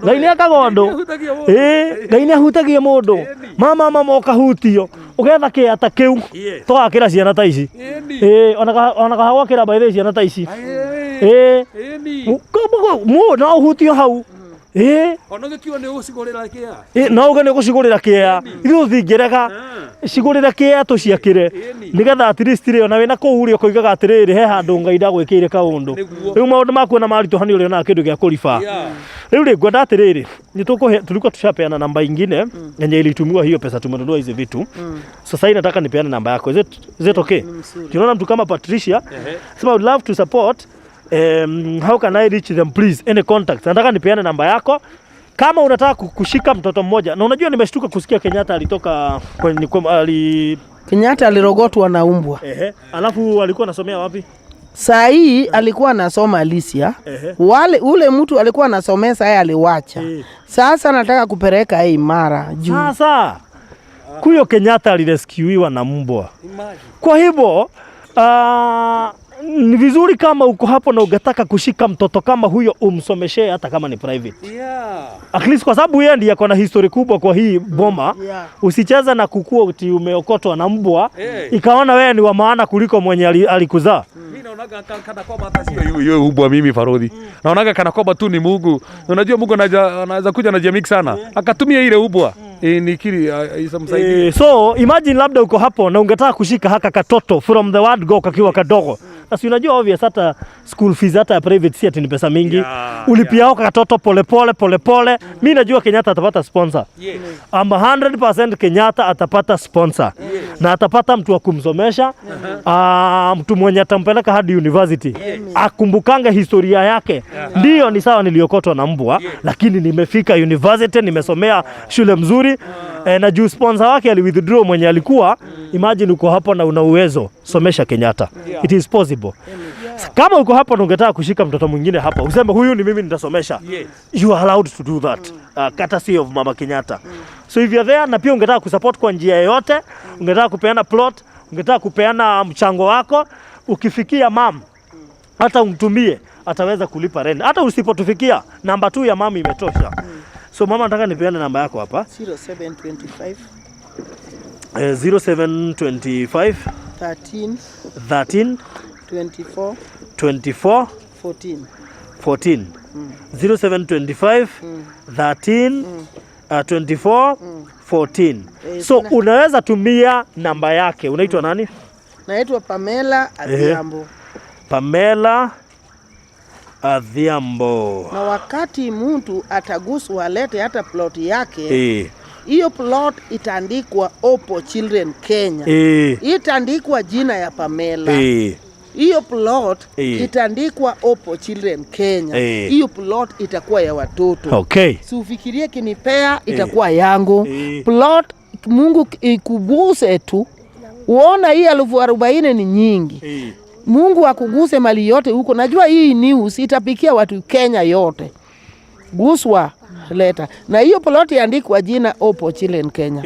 Ngai nĩ ekaga ũndũ. Ĩĩ, Ngai nĩ ahutagia mũndũ. Mama mama ũkahutio ũgetha kĩea ta kĩu, tũgakĩra ciana ta ici. Ĩĩ, ona kaha gwakĩra by the way ciana ta ici. Ĩĩ, no ũhutio hau. Ĩĩ. Ona gĩkiuga nĩ ũgũcigũrĩra kĩa. Ĩ, no uge nĩ ũgũcigũrĩra kĩea, ithuĩ tũtingĩrega. Cigũrĩre kĩea tũciakĩre, nĩgetha at least rĩ, ona wĩna kũu rĩ, ũkoigaga atĩrĩrĩ, he handũ Ngai ndagwĩkĩire kaũndũ. Rĩu maũndũ maku ona maritũha nĩ ũrĩonaga kĩndũ gĩa kũriba. Rĩu rĩ, ngwenda atĩrĩrĩ, nĩ tũkũhe, tulikuwa tushapeana namba ingine yenye ilitumiwa hiyo pesa tumenunua hizi vitu. Sasa hii nataka nipeane namba yako. Is it okay? Tunaona mtu kama Patricia sema, "I would love to support, how can I reach them, please? Any contacts?" Nataka nipeane namba yako kama unataka kushika mtoto mmoja. Na unajua nimeshtuka kusikia Kenyatta alitoka kwenye ali Kenyatta alirogotwa na umbwa. Ehe, alafu alikuwa anasomea wapi? Saa hii alikuwa anasoma Alicia. Wale ule mtu alikuwa anasomea saa hii aliwacha. Sasa nataka kupeleka hii Imara juu. Sasa kuyo Kenyatta alirescuiwa na mbwa. Kwa hivyo ni vizuri kama uko hapo na ungetaka kushika mtoto kama huyo umsomeshe hata kama ni private. At least kwa sababu yeye ndiye ako na history kubwa kwa hii boma. Usicheze na kukua uti umeokotwa na mbwa ikaona wewe ni wa maana kuliko mwenye alikuzaa. Mimi naonaga kana kwamba hata sio hiyo ubwa, mimi Farodhi. Naonaga kana kwamba tu ni Mungu. Unajua Mungu anaweza kuja na jamii sana. Akatumia ile ubwa. Nikiri isamsaidie. So imagine labda uko hapo na ungetaka kushika haka katoto from the word go kakiwa kadogo. Na si unajua obvious hata school fees hata ya private si ati ni pesa mingi. Ulipia hako katoto pole pole pole pole. Mi najua Kenyatta atapata sponsor. I'm 100% Kenyatta atapata sponsor. Na atapata mtu wa kumsomesha, mtu mwenye atampeleka hadi university. Akumbukange historia yake. Ndiyo ni sawa niliokotwa na mbwa, lakini nimefika university, nimesomea shule mzuri. Na juu sponsor wake ali withdraw mwenye alikuwa, imagine uko hapo na una uwezo, somesha Kenyatta. It is possible. Kama uko hapo na ungetaka kushika mtoto mwingine hapa, useme huyu ni mimi nitasomesha. You are allowed to do that. Courtesy of Mama Kenyatta. So if you are there na pia ungetaka kusupport kwa njia yoyote, ungetaka kupeana plot, ungetaka kupeana mchango wako, ukifikia mam hata umtumie, ataweza kulipa rent. Hata usipotufikia, namba tu ya mama imetosha. So mama, nataka nipeane namba yako hapa. 0725 0725 13 13 24 24 14. 14. 0725 13 24 14. So unaweza tumia namba yake. Unaitwa nani? Naitwa Pamela Adhiambo. Pamela Adhiambo. Na wakati mtu ataguswa alete hata plot yake, hiyo plot itaandikwa Opo Children Kenya. Itaandikwa jina ya Pamela. Hiyo plot itaandikwa Opo Children Kenya. Hiyo plot itakuwa ya watoto. Si ufikirie kinipea itakuwa yangu. Plot Mungu ikuguse tu, uona hii 40,000 ni nyingi. Mungu akuguse mali yote huko. Najua hii news itapikia watu Kenya yote. Guswa leta na hiyo plot iandikwa jina Opo Children Kenya.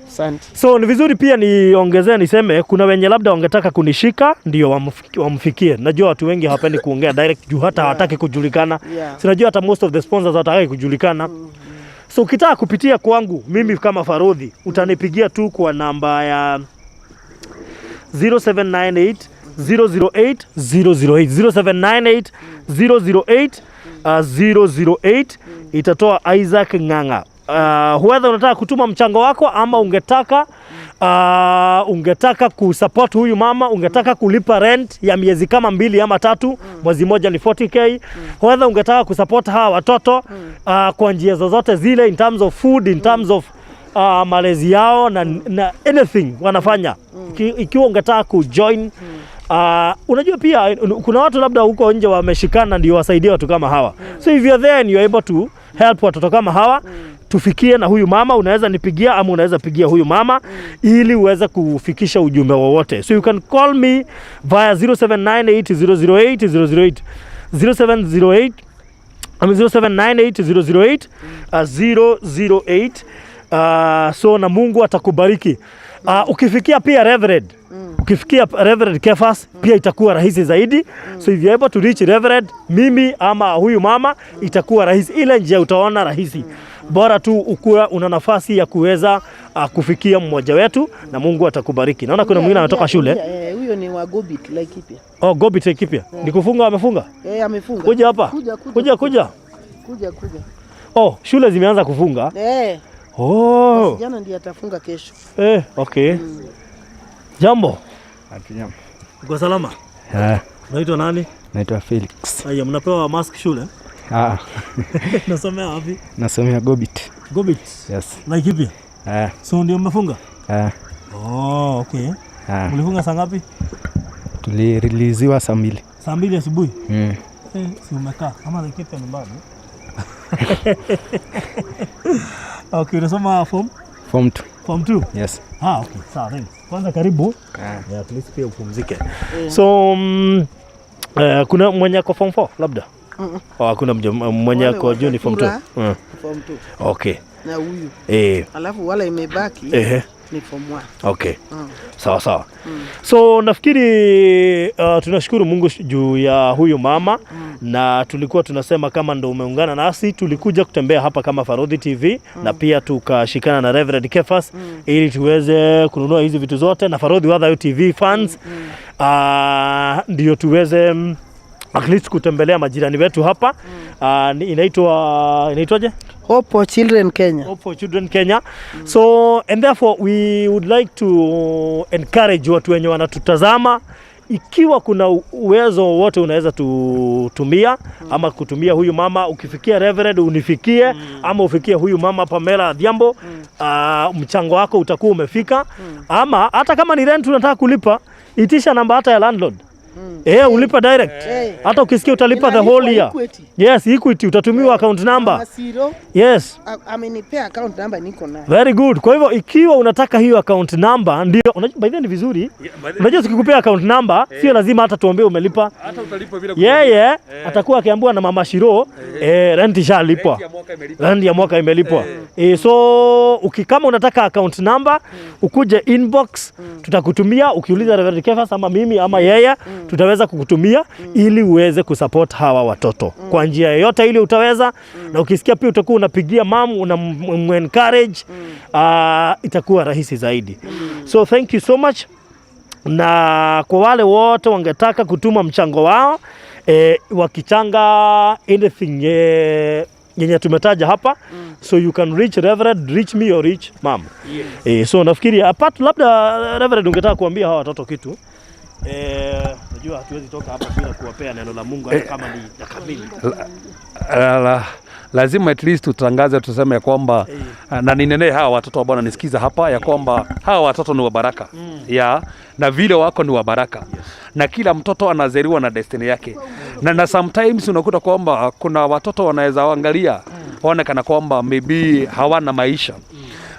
Asante. So ni vizuri pia niongezee niseme kuna wenye labda wangetaka kunishika ndio wamfikie. Najua watu wengi hawapendi kuongea direct juu hata hawataki kujulikana. Si najua hata most of the sponsors hawataki kujulikana. So ukitaka kupitia kwangu mimi kama Farodhi, utanipigia tu kwa namba ya 0798 008 008, 0798 008 008, itatoa Isaac Ng'ang'a. Whether unataka kutuma mchango wako ama ungetaka kusupport huyu mama, ungetaka kulipa rent ya miezi kama 2 ama 3, mwezi moja ni 40K. Whether ungetaka kusupport hawa watoto kwa njia zozote zile, in terms of food, in terms of malezi yao na anything wanafanya. Ikiwa ungetaka kujoin, unajua pia kuna watu labda huko nje wameshikana ndio wasaidie watu kama hawa. So if you are there and you are able to help watoto kama hawa, Tufikie na huyu mama, unaweza nipigia ama unaweza pigia huyu mama ili uweze kufikisha ujumbe wowote. So you can call me via 0798 008 008, 0708, I mean 0798 008 008. So na Mungu atakubariki. Ukifikia pia Reverend, ukifikia Reverend Kefas pia itakuwa rahisi zaidi. So if you're able to reach Reverend, mimi ama huyu mama, itakuwa rahisi. Ile njia utaona rahisi. Bora tu ukuwa una nafasi ya kuweza kufikia mmoja wetu na Mungu atakubariki. Naona kuna mwingine anatoka shule. Eh, huyo ni wa Gobit Laikipia. Oh, Gobit Laikipia. Ni kufunga wamefunga? Eh, amefunga. Kuja hapa. Kuja, kuja. Kuja, kuja. Kuja, kuja. Oh, shule zimeanza kufunga. Eh, Oh. kijana ndiye atafunga kesho. Eh, okay. Jambo. Uko salama? Eh, Unaitwa nani? Naitwa Felix. Aya, mnapewa mask shule? Ah, Nasomea wapi? Nasomea Gobit. Gobit. Yes. Laikipia. Eh, So ndio mmefunga? eh, Oh, okay. eh. Mlifunga saa ngapi? Tulireleasiwa saa 2. Saa 2 asubuhi. Mm. Eh, si umekaa kama Laikipia nyumbani. Okay, unasoma form Form 2. Form 2? Yes. Ah, okay. Sawa, thanks. Kwanza karibu. Yeah, at least pia upumzike. So kuna mwenye ako form 4 labda? Oh, hakuna mwenye Wale ako juu ni form 2. watakula. Form 2 Okay. Na huyu. Alafu wala imebaki ni form 1. Okay. Sawa sawa. So nafikiri tunashukuru Mungu juu ya huyu mama na tulikuwa tunasema kama ndo umeungana nasi, tulikuja kutembea hapa kama Farodhi TV na pia tukashikana na Reverend Kefas ili tuweze kununua hizi vitu zote na Farodhi Wathayo TV fans ndio tuweze at least kutembelea majirani wetu hapa. Inaitwaje? Hope for Children Kenya. Hope for Children Kenya. So and therefore we would like to encourage watu wenye wanatutazama, ikiwa kuna uwezo wowote unaweza tutumia ama kutumia huyu mama, ukifikia Reverend unifikie ama ufikie huyu mama Pamela Adhiambo, mchango wako utakuwa umefika. Ama hata kama ni rent unataka kulipa, itisha namba hata ya landlord. Eh, ulipa direct. Hata ukisikia utalipa the whole year. Equity. Yes, Equity utatumiwa account number. Mama Siro Yes. amenipea account number, niko nayo. Very good. Kwa hivyo ikiwa unataka hiyo account number ndio unajua, by the way ni vizuri. Unajua tukikupea account number sio lazima hata tuambie umelipa. Hata utalipa bila Yeye atakuwa akiambiwa na Mama Shiro, rent ishalipwa. ya mwaka imelipwa. Rent ya mwaka imelipwa. So kama unataka account number ukuje inbox, tutakutumia. Ukiuliza Reverend Kefas ama mimi ama yeye, tutaweza kukutumia ili uweze kusupport hawa watoto kwa njia yoyote ile utaweza. Na ukisikia pia utakuwa unapigia mam una encourage, itakuwa rahisi zaidi. So thank you so much, na kwa wale wote wangetaka kutuma mchango wao, wakichanga anything yenye tumetaja hapa, so you can reach Reverend, reach me or reach mom. So nafikiri apart labda Reverend ungetaka kuambia hawa watoto kitu. Najua hatuwezi toka hapa bila kuwapea neno la Mungu hata kama ni dakika 2. Lazima at least tutangaze, tuseme ya kwamba na ninenee hawa watoto wa Bwana nisikiza hapa ya kwamba hawa watoto ni wa baraka ya na vile wako ni wa baraka na kila mtoto anazaliwa na destiny yake na sometimes unakuta kwamba kuna watoto wanaweza angalia waone kana kwamba maybe hawana maisha.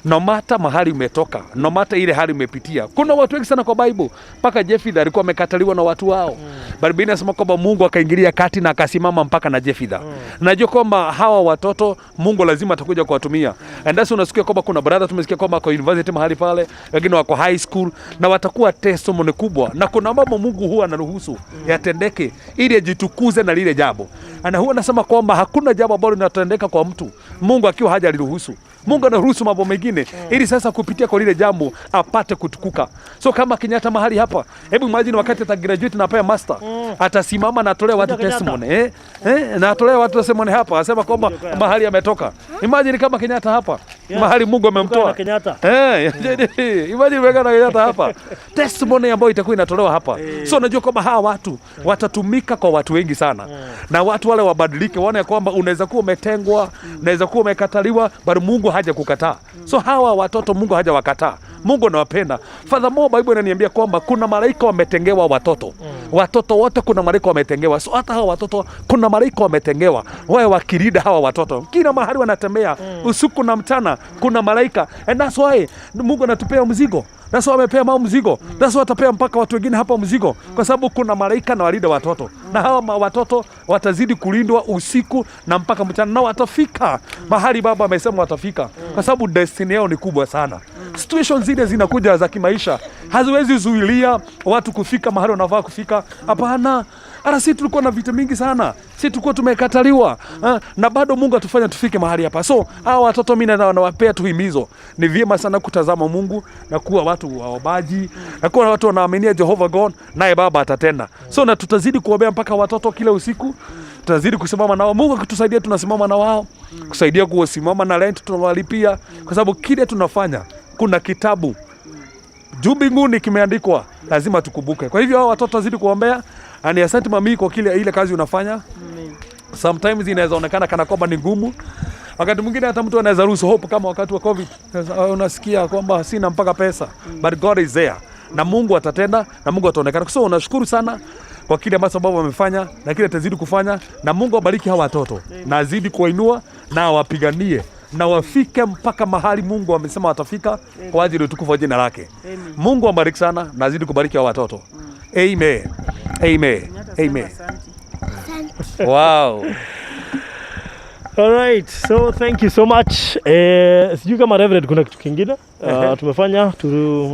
No matter mahali umetoka, no matter ile hali umepitia. Kuna watu wengi sana kwa Bible, mpaka Jefitha alikuwa amekataliwa na watu wao. But Biblia inasema kwamba Mungu akaingilia kati na akasimama mpaka na Jefitha. Najua kwamba hawa watoto Mungu lazima atakuja kuwatumia. And that's unasikia kwamba kuna brother tumesikia kwamba kwa university mahali pale, wengine wako high school na watakuwa testimony kubwa. Na kuna mambo Mungu huwa anaruhusu yatendeke ili ajitukuze na lile jambo. Na huwa nasema kwamba hakuna jambo ambalo linatendeka kwa mtu Mungu akiwa hajaliruhusu. Mungu anaruhusu mambo mengine ili sasa kupitia kwa lile jambo apate kutukuka. So kama Kenyatta mahali hapa, hebu imagine wakati ata graduate na apea master, atasimama na atolea watu Kenyatta. testimony, na atolea watu testimony hapa, asema kwamba mahali ametoka. Imagine kama Kenyatta hapa, mahali Mungu amemtoa. na Kenyatta. Imagine umeweka na Kenyatta hapa. Testimony ambayo itakuwa inatolewa hapa. So unajua kwamba hawa watu watatumika kwa watu wengi sana. Na watu wale wabadilike, waone ya kwamba unaweza kuwa umetengwa, unaweza kuwa umekataliwa, but Mungu haja kukataa. So hawa watoto Mungu hajawakataa. Mungu anawapenda. Furthermore, Bible inaniambia kwamba kuna malaika wametengewa watoto. Watoto wote kuna malaika wametengewa. So hata hawa watoto kuna malaika wametengewa wawe wakilinda hawa watoto kila mahali wanatembea, usiku na mchana, kuna malaika. And that's why Mungu anatupea mzigo. That's why amepea mama mzigo. That's why atapea mpaka watu wengine hapa mzigo, kwa sababu kuna malaika na walinda watoto, na hawa watoto watazidi kulindwa usiku na mpaka mchana, na watafika mahali Baba amesema watafika, kwa sababu destiny yao ni kubwa sana. Situations zile zinakuja za kimaisha haziwezi zuilia watu kufika mahali wanafaa kufika. Hapana. Hata sisi tulikuwa na vitu mingi sana, sisi tulikuwa tumekataliwa, na bado Mungu atufanya tufike mahali hapa. So hawa watoto mimi nawapea tu himizo, ni vyema sana kutazama Mungu na kuwa watu waombaji na kuwa watu wanaaminia Jehovah God, naye Baba atatenda. So na tutazidi kuombea mpaka watoto kila usiku, tutazidi kusimama nao. Mungu akitusaidia, tunasimama na wao, kusaidia kusimama na rent tunawalipia, kwa sababu kile tunafanya kuna kitabu juu mbinguni kimeandikwa, lazima tukumbuke. Kwa hivyo hao watoto wazidi kuombea. Na ni asante mami kwa kile ile kazi unafanya. Sometimes inaweza onekana kana kwamba ni ngumu. Wakati mwingine hata mtu anaweza lose hope kama wakati wa COVID. Sasa, unasikia kwamba sina mpaka pesa, but God is there. Na Mungu atatenda na Mungu ataonekana. So unashukuru sana kwa kile ambacho Baba amefanya na kile atazidi kufanya, na Mungu abariki hawa watoto na azidi kuwainua na awapiganie na wafike mpaka mahali Mungu amesema watafika kwa ajili ya utukufu wa jina lake. Mungu abariki sana na azidi kubariki hawa watoto. Amen. Amen. Amen. Wow. All right, so thank you so much. Sijui kama Reverend kuna kitu kingine tumefanya tu,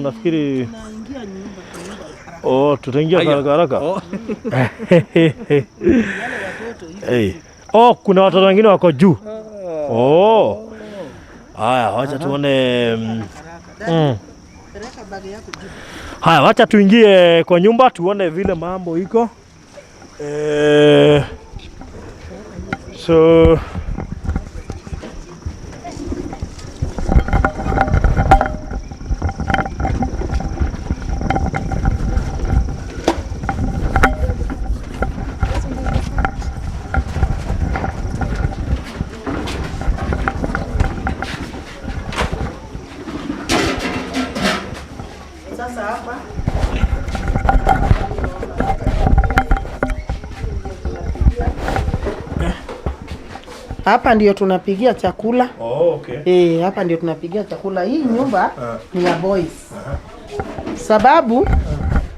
nafikiri oh, tutaingia Aya. haraka haraka. Oh. Hey. Oh, kuna watoto wengine wako juu. Oh. Haya, wacha tuone. Haya, wacha tuingie kwa nyumba tuone vile mambo iko. So Sasa hapa hapa ndio tunapigia chakula. Oh, okay. Hapa ndio tunapigia chakula. Hii nyumba ni ya boys. Sababu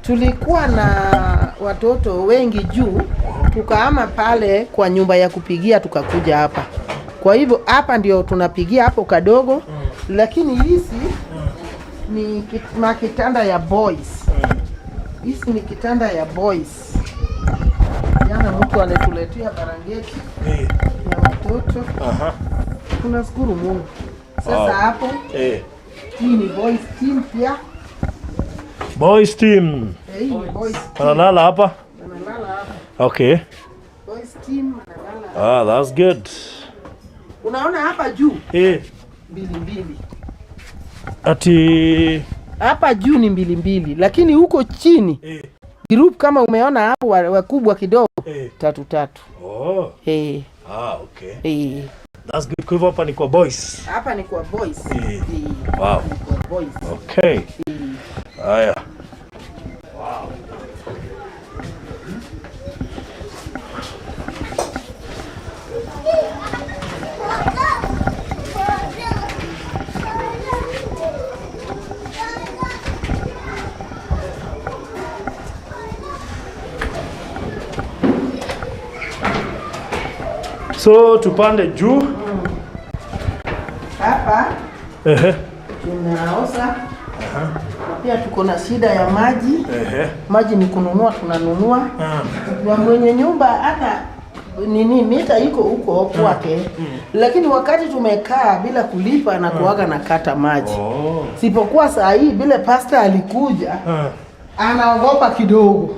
tulikuwa na watoto wengi juu, tukahama pale kwa nyumba ya kupigia tukakuja hapa. Kwa hivyo hapa ndio tunapigia hapo kadogo, lakini hizi ni makitanda ya boys. Hizi ni kitanda ya boys. Jana mtu alituletea barangeti ya watoto. Tunashukuru Mungu. Sasa hapo hii ni boys team pia. Boys team. Hii ni boys team. Wanalala hapa? Wanalala hapa. Okay. Boys team wanalala. Ah, that's good. Unaona hapa juu mbili mbili. Ati Hapa juu ni mbili mbili, lakini huko chini group kama umeona hapo wakubwa kidogo tatu tatu. Oh. Ah, okay. That's good. Kwa hivyo hapa ni kwa boys. Hapa ni kwa boys. Wow. Ni kwa boys. Okay. Haya. So tupande juu. Hapa Ehe. tunaosa. Na pia tuko na shida ya maji. Maji ni kununua, tunanunua. Na mwenye nyumba hata nini mita iko huko kwake, lakini wakati tumekaa bila kulipa na kuaga na kata maji. Sipokuwa saa hii bila pasta alikuja, anaogopa kidogo.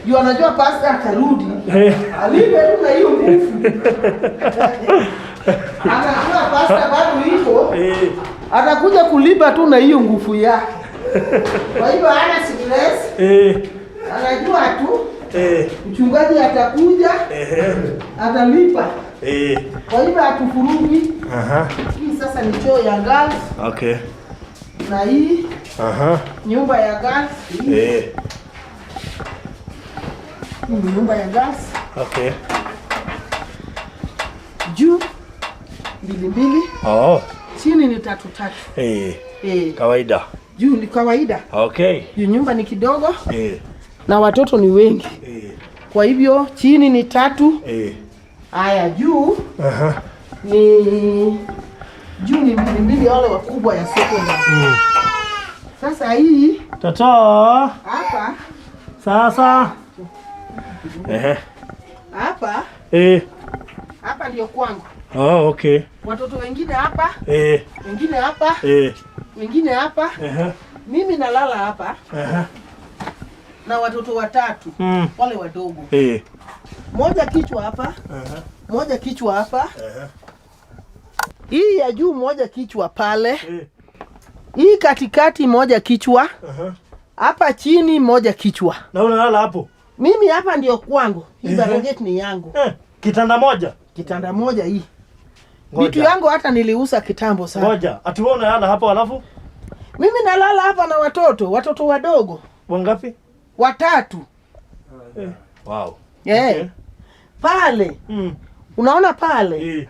Juu anajua pasta atarudi. Alipe tu na hiyo nguvu. Anajua pasta bado iko. Atakuja kulipa tu na hiyo nguvu yake. Kwa hivyo hana stress. Anajua tu mchungaji atakuja, atalipa. Kwa hivyo hatufurugi. Hii sasa ni choo ya girls. Okay. Na hii Aha. Nyumba ya gas. Hii ni nyumba ya gas. Okay. Juu mbili mbili, Oh. chini ni tatu tatu. Kawaida. Juu ni kawaida. Okay. Juu nyumba ni kidogo na watoto ni wengi. Kwa hivyo chini ni tatu. Haya, juu ni juu ni mbili mbili, wale wakubwa ya secondary. Sasa hii Tata. hapa Sasa. Ehe. hapa hapa ndio kwangu. Oh, okay. Watoto wengine hapa, wengine hapa, wengine hapa. Mimi nalala hapa na watoto watatu wale wadogo. Moja kichwa hapa, moja kichwa hapa. Hii ya juu moja kichwa pale. Hii katikati moja kichwa. Hapa chini moja kichwa. Na unalala hapo? Mimi hapa ndio kwangu. Hii barangeti ni yangu. Kitanda moja? Kitanda moja hii. Ngoja. Vitu yangu hata niliuza kitambo sana. Ngoja. Ati wewe unalala hapo alafu? Mimi nalala hapa na watoto, watoto wadogo. Wangapi? Watatu. Wow. Okay. Pale. Unaona pale?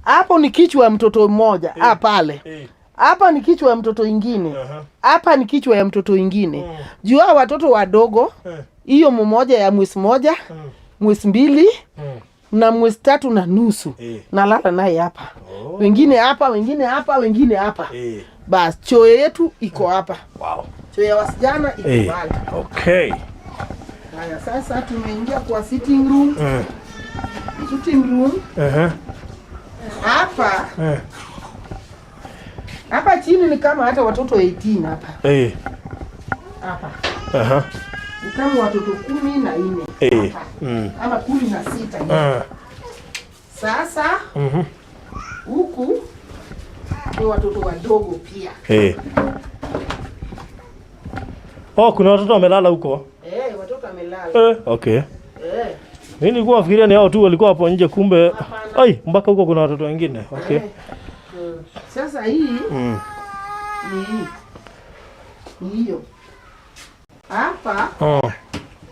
Hapo ni kichwa ya mtoto mmoja. Pale. Hapa ni kichwa ya mtoto ingine. Hapa ni kichwa ya mtoto ingine. Juu hao watoto wadogo, hiyo mmoja ya mwezi moja, mwezi mbili, na mwezi 3.5. Nalala naye hapa. Wengine hapa, wengine hapa, wengine hapa. Bas, choo yetu iko hapa. Wow. Choo ya wasichana iko pale. Okay. Haya, sasa tumeingia kwa sitting room. Sitting room. Hapa. Hapa chini ni kama hata watoto 18 hapa. Hapa. Ni kama watoto 14. Hapa. Ama 16. Sasa huku ni watoto wadogo pia. Oh, kuna watoto wamelala huko? Watoto wamelala. Okay. Mimi nilikuwa nafikiria ni hao tu walikuwa hapo nje, kumbe ai mpaka huko kuna watoto wengine. Okay. Sasa hii ni hii. Ni hiyo. Hapa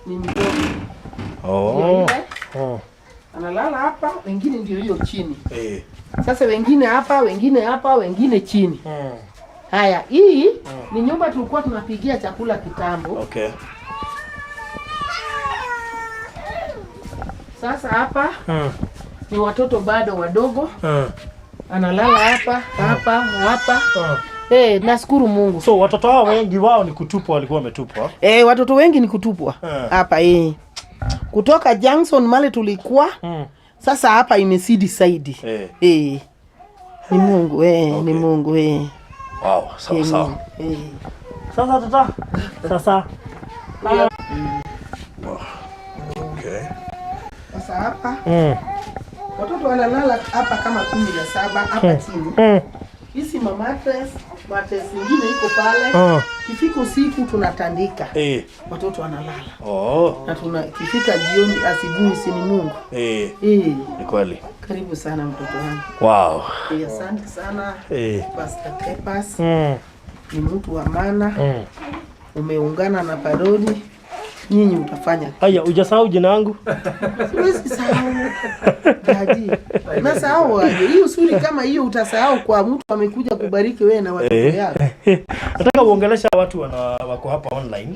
ni mdogo. Oh. Analala hapa, wengine ndio hiyo chini. Sasa wengine hapa, wengine hapa, wengine chini. Haya, hii ni nyumba tulikuwa tunapigia chakula kitambo. Okay. Sasa hapa ni watoto bado wadogo. Analala hapa, hapa, hapa. Nashukuru Mungu. So watoto hao wengi wao ni kutupwa, walikuwa wametupwa. Watoto wengi ni kutupwa. Hapa Kutoka Junction male tulikuwa. Sasa hapa imesidi zaidi. Ni Mungu, okay. Ni Mungu, Wow, sawa sawa. Sasa tata. Sasa. Okay. Sasa hapa. Watoto wanalala hapa kama 17 hapa chini. Hizi ma mattress nyingine iko pale. Kifika usiku tunatandika. Watoto wanalala. Oh. Na tunakifika jioni asubuhi si ni Mungu. Ni kweli. Karibu sana mtoto wangu. Wow. Asante sana. Pastor Kepas. Ni mtu wa maana. Umeungana na parodi. Nyinyi utafanya. Aya, hujasahau jina langu? Siwezi sahau. Jaji. Nasahau aje? Hii usuri kama hiyo utasahau kwa mtu amekuja kubariki wewe na watoto yako. Nataka uongelesha watu wako hapa online.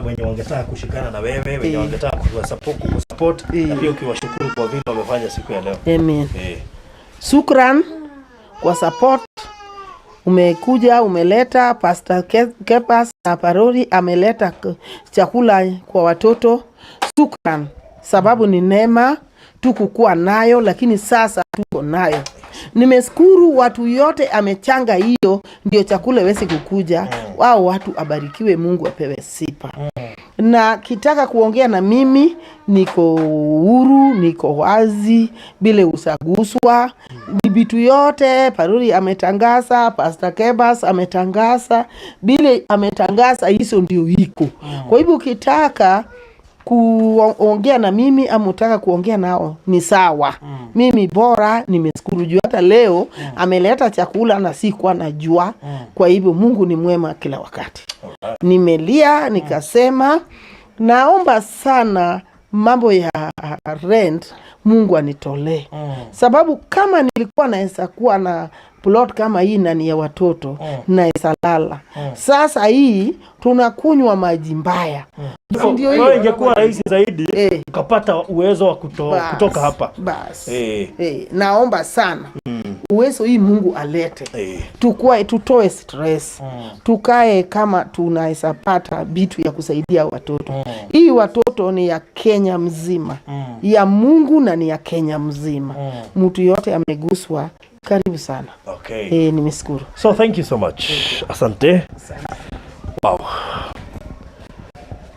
Wenye wangetaka kushikana na wewe, wenye wangetaka kukusupport, na pia ukiwashukuru kwa vile wamefanya siku ya leo. Amen. Shukran kwa support. Umekuja, umeleta Pastor Kepas na Parori ameleta chakula kwa watoto. Shukran, sababu ni neema tukukuwa nayo, lakini sasa tuko nayo. Nimeshukuru watu yote amechanga hiyo ndio chakula iweze kukuja. Wao watu abarikiwe, Mungu apewe sifa. Na kitaka kuongea na mimi niko huru, niko wazi bila usaguswa. Ni vitu yote Parori ametangaza, Pastor Kebas ametangaza, bila ametangaza hizo ndio iko. Kwa hivyo ukitaka Kuongea na mimi ama utaka kuongea nao ni sawa. Mimi bora nimeshukuru juu hata leo ameleta chakula na sikuwa najua. Kwa hivyo Mungu ni mwema kila wakati. Nimelia nikasema naomba sana mambo ya rent Mungu anitolee, sababu kama nilikuwa naweza kuwa na plot kama hii na ni ya watoto, naweza lala. Sasa hii tunakunywa maji mbaya, si ndio? Kwa hiyo Hiyo ingekuwa rahisi zaidi ukapata uwezo wa Bas, kutoka hapa. Bas. Eh. Naomba sana uwezo hii Mungu alete, tukue, tutoe stress, tukae kama tunaweza pata vitu ya kusaidia watoto. Hii watoto ni ya Kenya mzima, ya Mungu na ni ya Kenya mzima. Mtu yote ameguswa, karibu sana. Nimeshukuru. So thank you so much. Asante. Wow.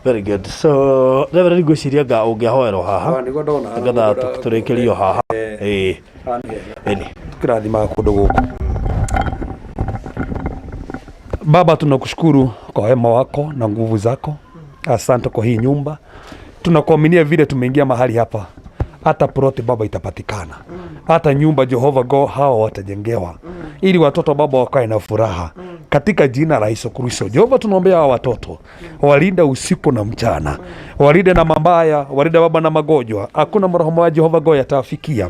Very good. So Reverend, ngwĩciria nga ũngĩahoerwo haha Nĩguo ndona. Nĩgetha tũrĩkĩrio haha. Ĩni. Tukirathimaga kũndũ gũkũ. Baba, tunakushukuru kwa wema wako na nguvu zako. Asante kwa hii nyumba. Tunakuaminia vile tumeingia mahali hapa, hata ploti Baba itapatikana, hata nyumba Jehova God hawa watajengewa, ili watoto Baba wakae na furaha katika jina la Yesu Kristo. Jehova, tunaombea hawa watoto, walinda usiku na mchana, walinde na mabaya, walinde Baba na magonjwa. Hakuna maroho wa Jehova God yatawafikia,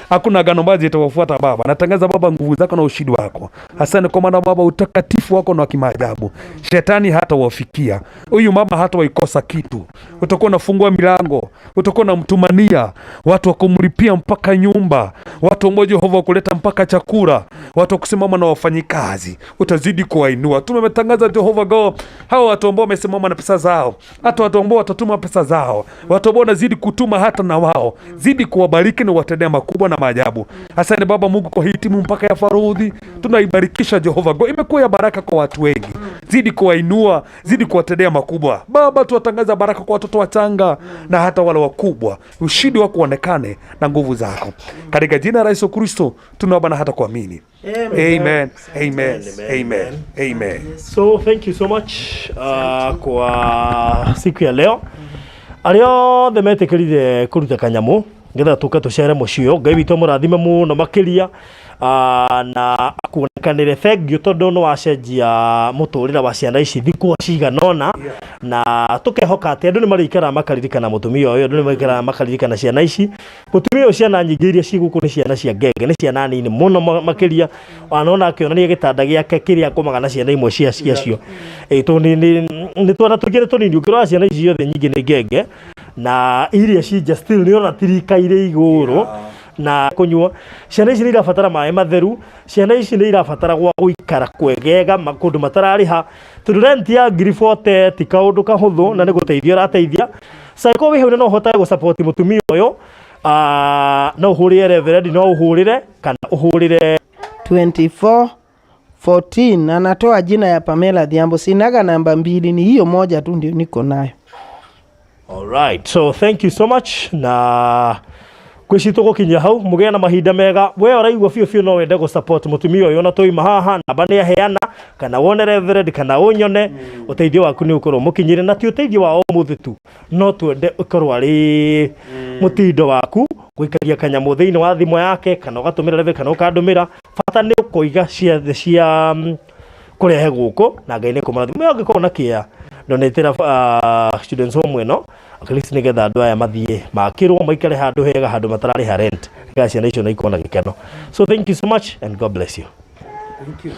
hakuna agano mbaya zitawafuata Baba. Natangaza Baba nguvu zako na ushindi wako. Asante kwa maana Baba utakatifu wako na wa kimaajabu. Shetani hatawafikia huyu mama, hatawaikosa kitu. Utakuwa unafungua milango, utakuwa unamtumania watu wa kumlipia mpaka nyumba, watu ambao Jehova wa kuleta mpaka chakula, watu wa kusimama na wafanyikazi, utazidi kuwainua. Tumetangaza Jehova God, hawa watu ambao wamesimama na pesa zao, hata watu ambao watatuma pesa zao, watu ambao wanazidi kutuma hata na wao, zidi kuwabariki na watendea makubwa na maajabu. Asante Baba Mungu kwa hii timu mpaka ya Farudhi, tunaibarikisha Jehova God, imekuwa ya baraka kwa watu wengi. Zidi kuwainua, zidi kuwatendea makubwa Baba. Tuwatangaza baraka kwa watoto wachanga na hata wale wakubwa, ushindi wako uonekane na nguvu zako, katika jina la Yesu Kristo tunaomba na hata kuamini. Amen, amen, amen, amen. So thank you so much kwa siku ya leo, arĩa othe metĩkĩrire kũruta kanyamũ nĩgetha tũke tũcere mũciĩ ũyũ, Ngai witũ amũrathime mũno makĩria na akuonekanĩre. Thengiũ tondũ nĩ wacenjia mũtũrĩre wa ciana ici thikũ cigana ũna, na tũkehoka atĩ andũ nĩ marĩikaraga makaririkana mũtumia ũyũ, andũ nĩ marĩikaraga makaririkana ciana ici. Mũtumia ũyũ, ciana nyingĩ iria ci gũkũ nĩ ciana cia ngenge, nĩ ciana nini mũno makĩria. Wanona akĩonania gĩtanda gĩake kĩrĩa akomaga na ciana imwe cia ciacio. Tondũ nĩ twana tũingĩ nĩ tũnini. Ũngĩrora ciana ici ciothe nyingĩ nĩ ngenge, na iria cinja still nĩ ũrona tirika irĩ igũrũ na kũnyua. Ciana ici nĩ irabatara maĩ matheru, ciana ici nĩ irabatara gwa gũikara kwegega, kũndũ matararĩha, tondũ rent ya 40,000 ti kaũndũ kahũthũ, na nĩ gũteithia ũrateithia. Saiko wĩ hau na no ũhotage gũ-support mũtumia ũyũ, no ũhũrĩre Reverend, no ũhũrĩre kana ũhũrĩre 24 14, anatoa jina ya Pamela Dhiambo. Sinaga namba mbili, ni hiyo moja tu ndio niko nayo. Alright, so thank you so much, na kwĩci tũgũkinyia hau. Mũgĩe na mahinda mega. We ũraigua biũ biũ no wende gũ-support mũtumia ũyũ, na tũima haha namba nĩ aheana, kana wone Reverend kana ũnyone, ũteithio waku nĩ ũkorwo mũkinyĩre, na ti ũteithio wa ũmũthĩ tu, no twende ũkorwo arĩ mũtindo waku gũikaria kanyamũ thĩinĩ wa thimũ yake, kana ũgatũmĩra Reverend kana ũkandũmĩra. Bata nĩ ũkoiga ciathe cia kũrehe gũkũ, na Ngai nĩ kũmũrathima. We ũngĩkorwo na kĩa donatĩra students home ĩno at least, nĩgetha andũ aya mathiĩ makĩrwo maikare handũ hega, handũ matararĩha rent, nĩgetha ciana icio na ikorwo na gĩkeno. So thank you so much and God bless you. Thank you.